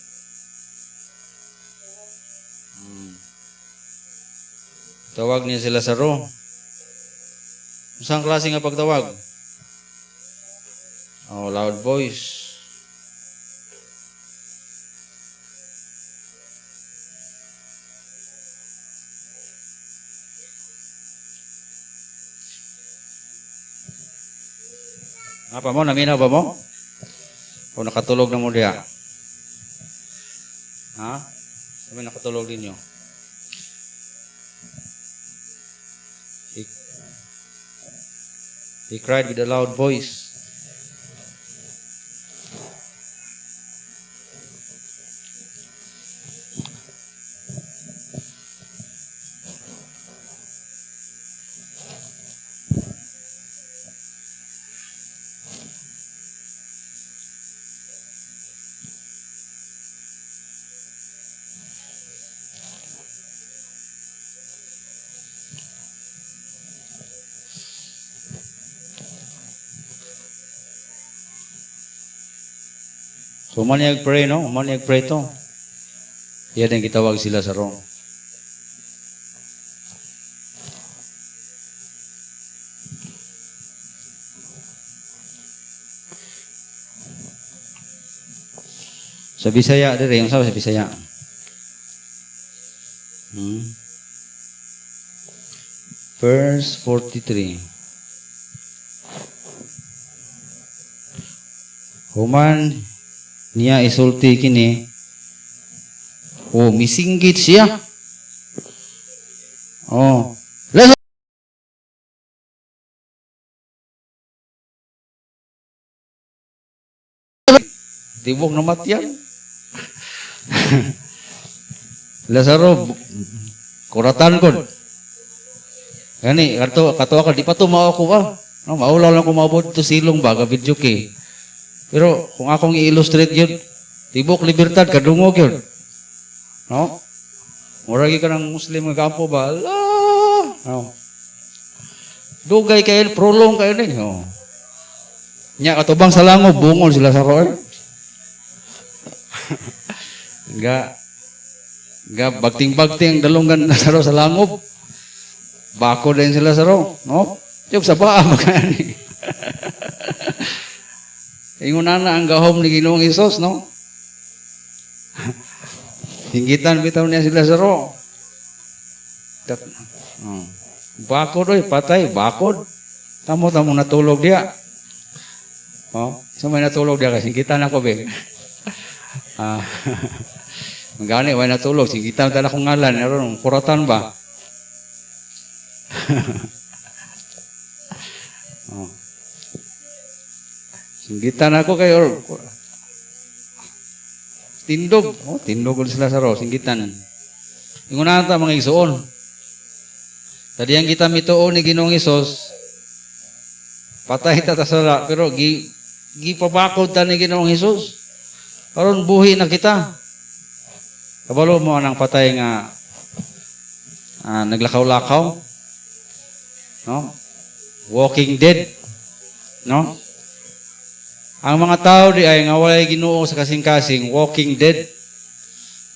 Tawag niya si Lazaro. Saan klase nga pagtawag? Oh, loud voice. Nga pa mo? Naminaw ba mo? O nakatulog na mo diha? Ha? Sabi nakatulog ninyo? He cried with a loud voice. So, man niya pray, no? Man niya pray to. Yan ang gitawag sila sa Rome. Sa Bisaya, dire, yung sabi sa Bisaya. Verse 43. Human niya isulti kini, oh, misinggit siya. Oh, let's tibok na matyan. Lazaro, kuratan ko. Gani, kato, kato ako, di pa to mao ko ba? No, maulaw lang ko maabot to silong ba, video kay. Pero kung akong i-illustrate yun, tibok libertad, kadungog yun. No? Muragi ka ng Muslim nga kampo ba? Allah! No. Dugay kayo, prolong kayo ni. No. Nya, katubang sa langob, bungol sila sa roon. Ga, ga, bagting-bagting ang dalunggan na saro sa langob. Bako din sila sa ro. No? Yung sa baa, magkani. Ingon na ang gahom ni Ginoong Hesus, no? Hinggitan bitaw niya sila sa ro. Oh. Bakod oy, patay, bakod. Tamo-tamo natulog diya. Oh, sa may natulog diya kasi hinggitan ako be. Gani way natulog, hinggitan ta akong ngalan, aron kuratan ba? Oh. Singgitan ako kayo. Tindog. Oh, tindog sila sa ro, singgitan. Ingon na ta mga igsoon. Tadiyang kita mituo ni Ginoong Hesus, patay ta ta sala, pero gipabakod ta ni Ginoong Hesus. Karon buhi na kita. Kabalo mo anang patay nga naglakaw-lakaw. No? Walking dead. No? Ang mga tao di ay nga walay Ginoo sa kasing-kasing, walking dead.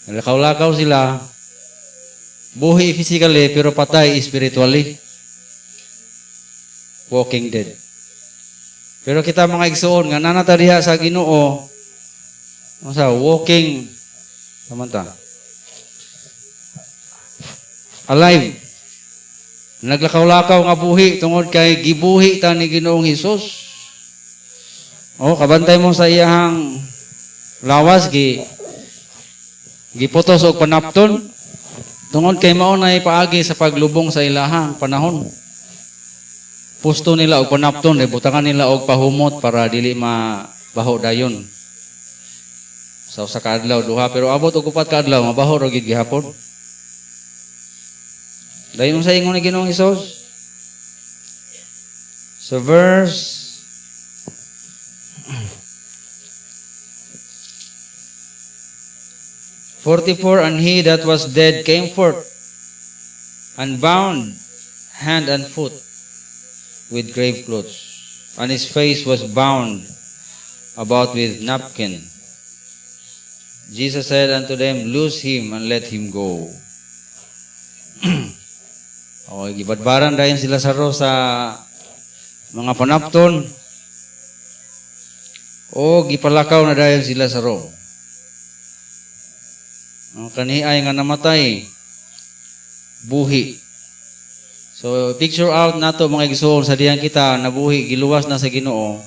Naglakaw-lakaw sila. Buhi physically pero patay spiritually. Walking dead. Pero kita mga igsoon nga nanata diha sa Ginoo, sa walking samanta. Alive. Naglakaw-lakaw nga buhi tungod kay gibuhi ta ni Ginoong Hesus. Oh, kabantay mo sa iyahang lawas giputos og panapton tungod kay mao nay paagi sa paglubong sa ilahang panahon. Pusto nila og panapton, eh, butangan nila og pahumot para dili mabaho dayon. Sa usa ka adlaw duha, pero abot og upat ka adlaw mabaho ra gid gihapon. Dayon sa ingon ni Ginoong Hesus. So verse 44, "And he that was dead came forth, and bound hand and foot with grave clothes, and his face was bound about with napkin. Jesus said unto them, 'Loose him and let him go.'" Okay, gibadbaran dayon si Lazaro sa mga panapton o gipalakaw na dayon si Lazaro. Ang kaniay nga namatay, buhi. So, picture out nato, mga igsoon, sa diyang kita nabuhi, giluwas na sa Ginoo.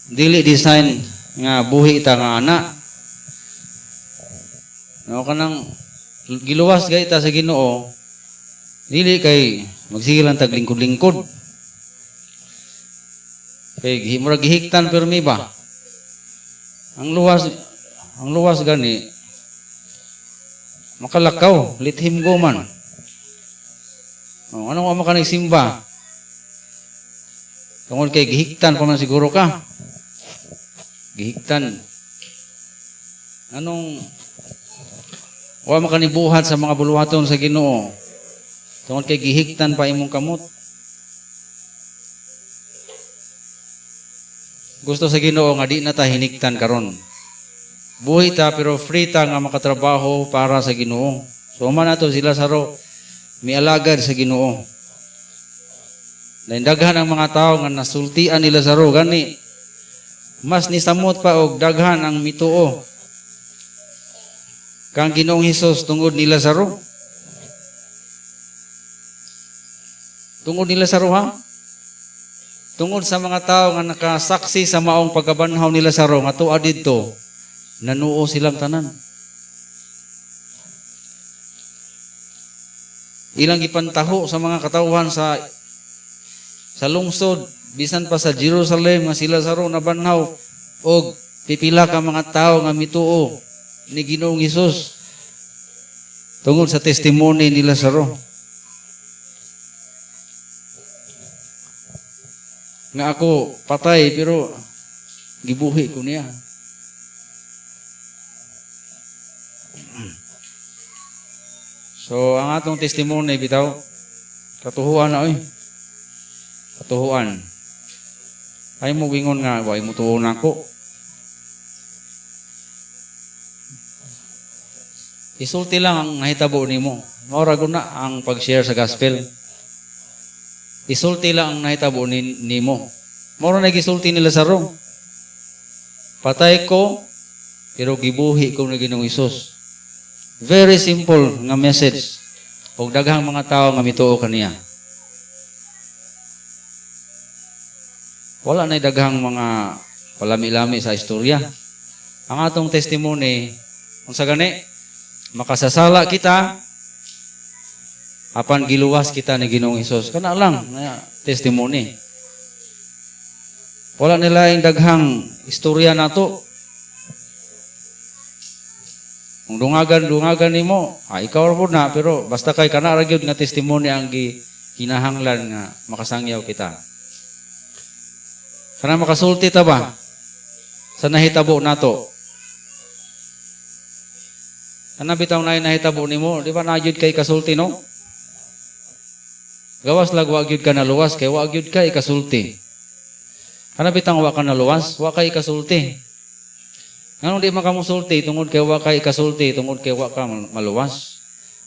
Dili design nga buhi ta nga ana. No, kanang giluwas gay ta sa Ginoo, dili kay magsige lang tag lingkod-lingkod. Kay murag gihiktan permi ba? Ang luwas gani makalakaw, let him go man. Oh, ano ka nagsimba? Tungod kay gihiktan pa man siguro ka. Gihiktan. Anong wa makanibuhat sa mga buluhaton sa Ginoo? Tungod kay gihiktan pa imong kamot. Gusto sa Ginoo nga di na ta hiniktan karon. Buhi ta pero free ta nga makatrabaho para sa Ginoo. So man ato si Lazaro mialagad sa Ginoo. Daghan ang mga tao nga nasultian ni Lazaro gani mas nisamot pa og daghan ang mituo kang Ginoong Hesus tungod ni Lazaro. Tungod ni Lazaro ha? Tungod sa mga tao nga nakasaksi sa maong pagkabanhaw ni Lazaro nga tuwa didto, nanuo silang tanan. Ilang gipantaho sa mga katawhan sa lungsod, bisan pa sa Jerusalem nga si Lazaro nabanhaw og pipila ka mga tawo nga mituo ni Ginoong Hesus tungod sa testimony ni Lazaro. Nga ako patay pero gibuhi ko niya. So ang atong testimony bitaw katuhuan na oy. Katuhuan. Ay mo gingon nga wa mo tuo nako. Isulti lang ang nahitabo nimo. Mao ra gud na ang pag-share sa gospel. Isulti lang ang nahitabo nimo. Mao ra gisulti ni Lazaro. Patay ko pero gibuhi ko ni Ginoong Hesus. Very simple nga message. Og daghang mga tao nga mituo kaniya. Wala na daghang mga palami-lami sa istorya. Ang atong testimony, unsa gani? Makasasala kita apan giluwas kita ni Ginoong Hesus. Kana lang na testimony. Wala nila yung daghang istorya nato. Kung dungagan nimo, ikaw ra pud na, pero basta kay kana ra gyud nga testimony ang kinahanglan nga makasangyaw kita. Kana makasulti ta ba sa nahitabo nato? Kana bitaw na nahitabo nimo, di ba na gyud kay kasulti, no? Gawas lag wa gyud ka naluwas kay wa gyud kay kasulti. Kana bitang wa ka naluwas, wa kay kasulti. Nganong di man ka mosulti tungod kay wa kay kasulti, tungod kay wa ka maluwas.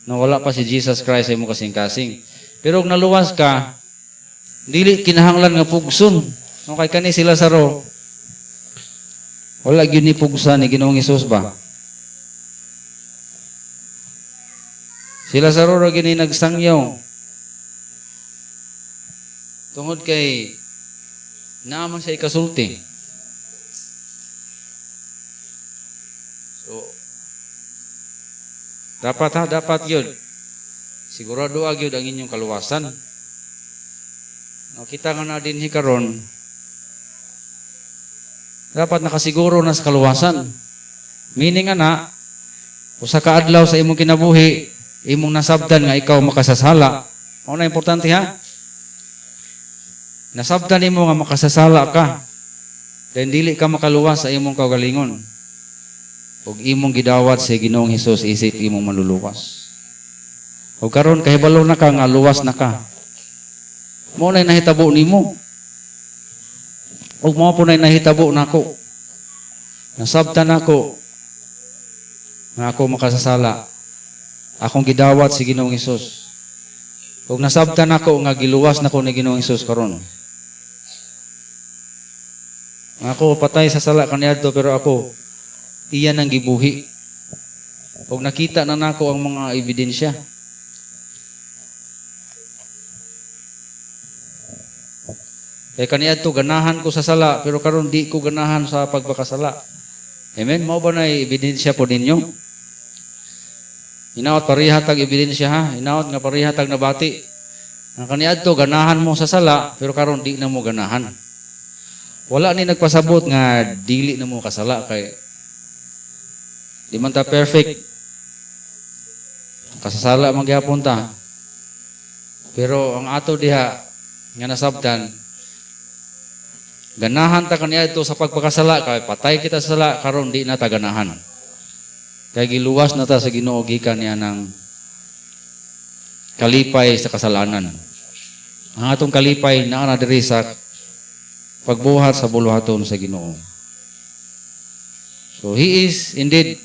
Nawala pa si Jesus Christ sa imong kasing-kasing. Pero kung naluwas ka, dili kinahanglan nga pugson. No, kay kani si Lazaro, wala gyud ni pugsa ni Ginoong Hesus ba? Si Lazaro ra gyud ni nagsangyaw. Tungod kay naa man siya ikasulti. So, dapat ha, dapat yun. Sigurado gyud ang inyong kaluwasan. No, kita nga na dinhi karon, dapat nakasiguro na sa kaluwasan. Meaning nga na, usa ka adlaw sa imong kinabuhi, imong nasabdan nga ikaw makasasala. Mao na importante, ha. Nasabdan nimo nga makasasala ka. Then dili ka makaluwas sa imong kaugalingon. Ug imong gidawat sa Ginoong Hesus isip imong manluluwas. Ug karon kahibalo na ka nga luwas na ka. Mao na nahitabo nimo. Ug mao po na nahitabo nako. Nasabtan nako nga ako makasasala. Akong gidawat si Ginoong Hesus. Ug nasabtan nako nga giluwas nako ni Ginoong Hesus karon. Nga ako patay sa sala kaniadto, pero ako iya nang gibuhi. Ug nakita na nako ang mga ebidensya. Kay kaniadto ganahan ko sa sala, pero karon di ko ganahan sa pagpakasala. Amen. Mao ba na ebidensya po ninyo? Hinaot pareha tag ebidensya, ha. Hinaot nga pareha tag nabati. Ang kaniadto ganahan mo sa sala, pero karon di na mo ganahan. Wala ni nagpasabot nga dili na mo kasala kay di man ta perfect. Kasasala man gyapon ta. Pero ang ato diha nga nasabtan, ganahan ta kaniadto sa pagpakasala kay patay kita sa sala, karon di na ta ganahan. Kay giluwas na ta sa Ginoo gikan niya ng kalipay sa kasalanan. Ang atong kalipay naa na diri sa pagbuhat sa buluhaton sa Ginoo. So He is indeed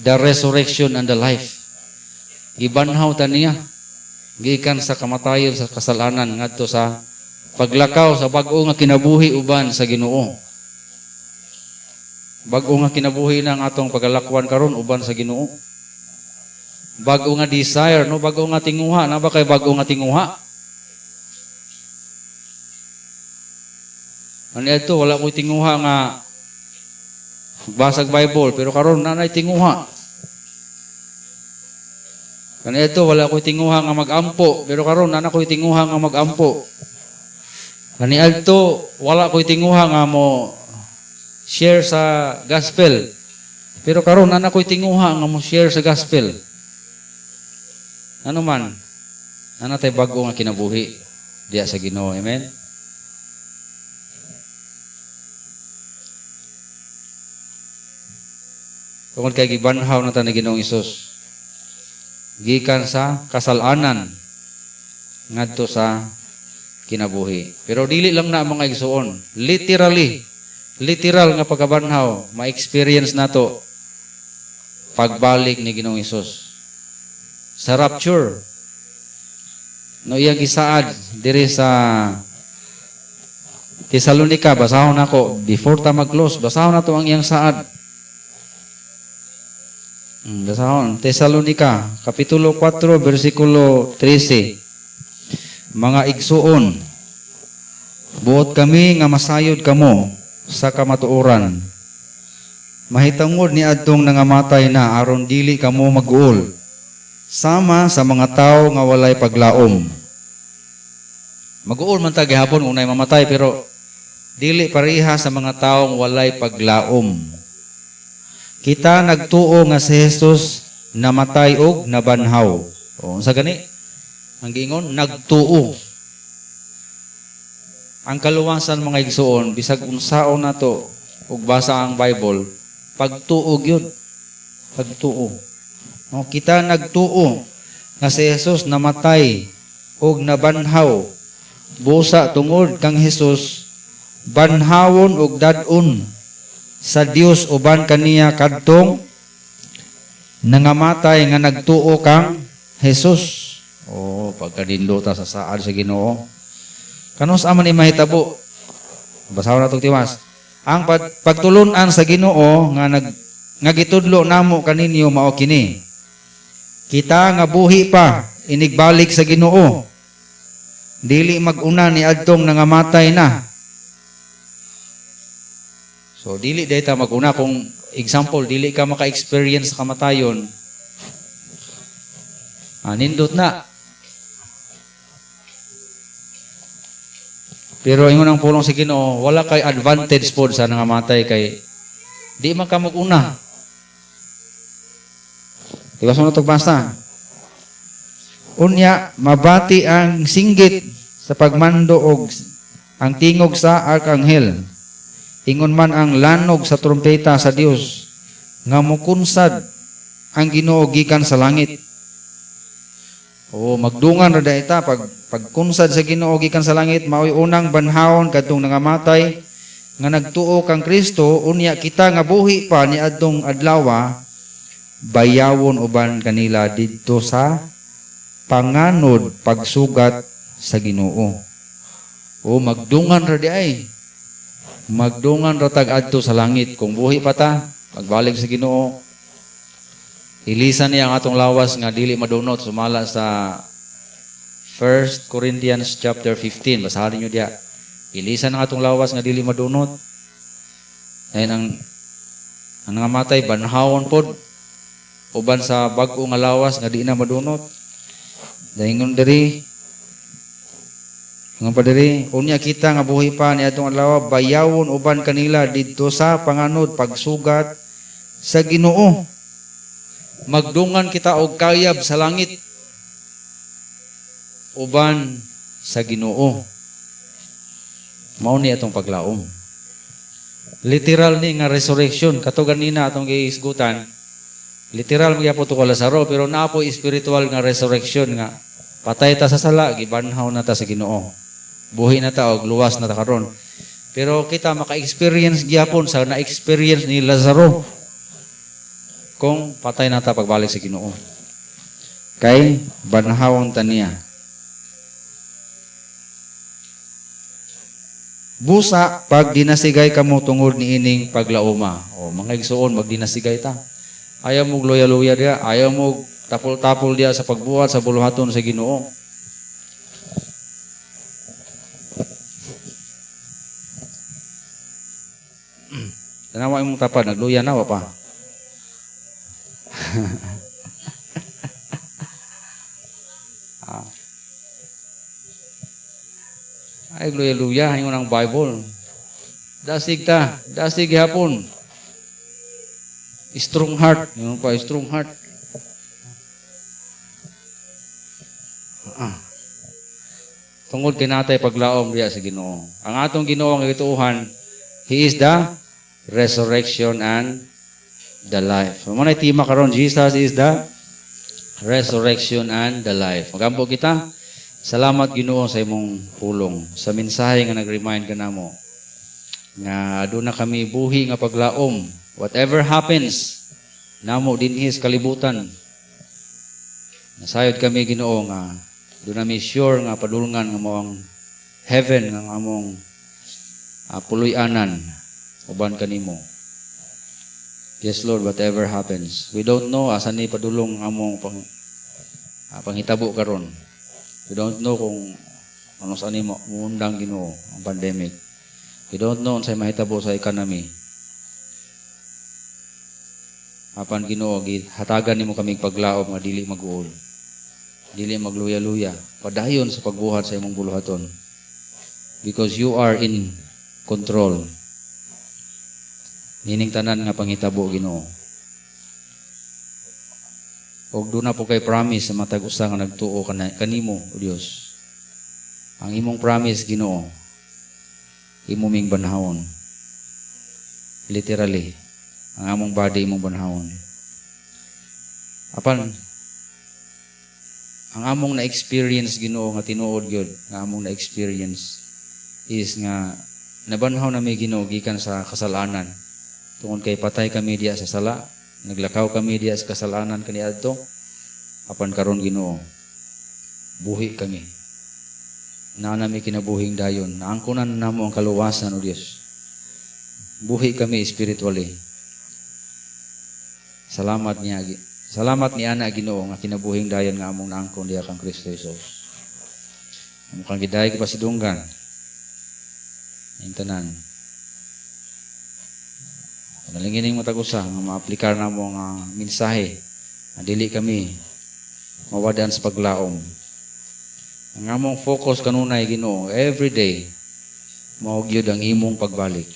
the resurrection and the life. Gibanhaw ta niya gikan sa kamatayon sa kasalanan ngadto sa paglakaw sa bag-o nga kinabuhi uban sa Ginoo. Bag-o nga kinabuhi na ang atong pagalakwan karon uban sa Ginoo. Bag-o nga desire, no? Bag-o nga tinguha, na ba kay bag-o nga tinguha? Ano ito, wala ko'y tinguha nga basag Bible, pero karon nanay tinguha. Ano ito, wala ko'y tinguha nga magampo, pero karon nana ko'y tinguha nga magampo. Kaniadto, wala ko'y tinguha nga mo share sa gospel. Pero karon nana ko'y tinguha nga mo share sa gospel. Ano man, nana tay bag-o nga kinabuhi diya sa Ginoo. Amen. Tungod kay gibanhaw na ta ni Ginoong Hesus gikan sa kasalanan ngadto sa kinabuhi. Pero dili lang na, mga igsuon, literally, literal nga pagkabanhaw, ma-experience nato pagbalik ni Ginoong Hesus sa rapture. No, iyang gisaad diri sa Tesalonica, basahon nako before ta mag-close, basahon nato ang iyang saad. Basahon, Tesalonica, Kapitulo 4, versikulo 13. "Mga igsuon, buot kami nga masayod kamo sa kamatuoran mahitungod ni adtong nangamatay na, aron dili kamo mag-uol sama sa mga tawo nga walay paglaom." Mag-uol man ta gihapon kung naay mamatay, pero dili pareha sa mga taong walay paglaom. "Kita nagtuo nga si Jesus namatay og nabanhaw." O, unsa gani? Ang giingon, nagtuo. Ang kaluwasan, mga igsuon, bisag unsaon nato ug basa ang Bible, pagtuo gyud. Pagtuo. No, "Kita nagtuo nga si Jesus namatay ug nabanhaw. Busa tungod kang Jesus, banhawon ug dad-on sa Dios uban kaniya kadtong nangamatay nga nagtuo kang Jesus." Oh, pagkanindot ta sa saad sa Ginoo. Kanus-a man ni mahitabo? Basahon natong tiwas. "Ang pagtulunan sa Ginoo nga gitudlo namo kaninyo mao kini: Kita nga buhi pa inigbalik sa Ginoo, Dili mag-una ni adtong nangamatay na. So dili diay ta mag-una. Kung example, dili ka maka-experience sa kamatayon, nindot na. Pero ingon ang pulong sa Ginoo, wala kay advantage pod sa nangamatay kay di man ka mag-una. Diba sunod basta? Unya mabati ang singgit sa pagmando og ang tingog sa arkanghel. Ingon man ang lanog sa trumpeta sa Dios nga mukunsad ang Ginoo gikan sa langit. O magdungan ra diay ta pagkunsad sa Ginoo gikan sa langit, maoy unang banhawon kadtong nangamatay nga nagtuo kang Kristo. Unya kita nga buhi pa niadtong adlawa bayawon uban kanila didto sa panganod pagsugat sa Ginoo. O magdungan ra di ay. Magdungan ra tag adto sa langit kung buhi pa ta pagbalik sa Ginoo. Ilisan niya ang atong lawas nga dili madunot sumala sa 1 Corinthians chapter 15. Basahan niyo diya. Ilisan ang atong lawas nga dili madunot. Ayan ang nangamatay banhawon pod uban sa bag-o nga lawas nga di na madunot. Dahingon diri nga pa diri, unya kita nga buhi pa ni atong adlaw bayawon uban kanila didto sa panganod pagsugat sa Ginoo. Magdungan kita og kayab sa langit uban sa Ginoo. Mao ni atong paglaom. Literal ni nga resurrection kato ganina atong gihisgutan. Literal magyapon to ka Lazaro, pero naa po spiritual nga resurrection nga patay ta sa sala, gibanhaw na ta sa Ginoo. Buhi na ta og luwas na ta karon. Pero kita maka-experience gyapon sa na-experience ni Lazaro kung patay na ta pagbalik sa Ginoo. Kay banhawon ta niya. Busa pag dinasigay kamo tungod niining paglauma. O mga igsuon, magdinasigay ta. Ayaw mo luya-luya diya, ayaw mo tapol-tapol diya sa pagbuhat sa buluhaton sa Ginoo. Tanawa imong tapad, nagluya na wa pa. Ay luya-luya ingon ang Bible. Dasig ta, dasig gihapon. Strong heart, ingon pa, strong heart. Tungod kay natay paglaom diya sa Ginoo. Ang atong Ginoo nga gituohan, He is the resurrection and the life. Mao nay tema karon, Jesus is the resurrection and the life. Magampo kita. Salamat Ginoo sa imong pulong, sa mensahe nga nag-remind ka namo nga aduna kami buhi nga paglaom. Whatever happens namo dinhi sa kalibutan, nasayod kami Ginoo nga aduna mi sure nga padulngan nga mao ang heaven nga among puloy-anan uban kanimo. Yes Lord, whatever happens, we don't know asa ni padulong among panghitabo karon. We don't know kung ano sa nimo muundang Ginoo ang pandemic. We don't know unsay mahitabo sa economy. Apan Ginoo, gihatagan nimo kami paglaom nga dili mag-uol, dili magluya-luya, padayon sa pagbuhat sa imong buluhaton. Because you are in control. Nining tanan nga panghitabo Ginoo. Og duna po kay promise sa matag usa nga nagtuo kanimo, o Dios. Ang imong promise Ginoo, imo ming banhawon. Literally, ang among body imong banhawon. Apan ang among na-experience Ginoo nga tinuod gyud, nga among na-experience is nga nabanhaw na mi Ginoo gikan sa kasalanan. Tungod kay patay kami diya sa sala, naglakaw kami diya sa kasalanan kaniadto. Apan karon Ginoo, buhi kami. Naa nami kinabuhing dayon, naangkonan namo ang kaluwasan o Dios. Buhi kami spiritually. Salamat niya. Salamat ni ana Ginoo nga kinabuhing dayon nga among naangkon diya kang Kristo Jesus. Amo kang gidayeg gipasidunggan. Ning tanan. Panalangin ning matag usa nga maaplikar namo nga mensahe nga dili kami mawadan sa paglaom. Ang among focus kanunay, Ginoo, every day mao gyud ang imong pagbalik.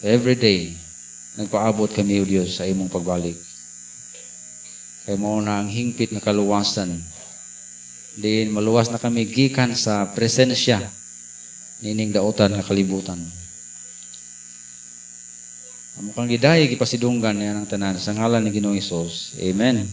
Every day nagpaabot kami, O Dios, sa imong pagbalik. Kay mao na ang hingpit nga kaluwasan. Diin maluwas na kami gikan sa presensya nining dautan nga kalibutan. Amo kang gidayeg gipasidunggan niya ng tanan sa ngalan ni Ginoong Hesus. Amen.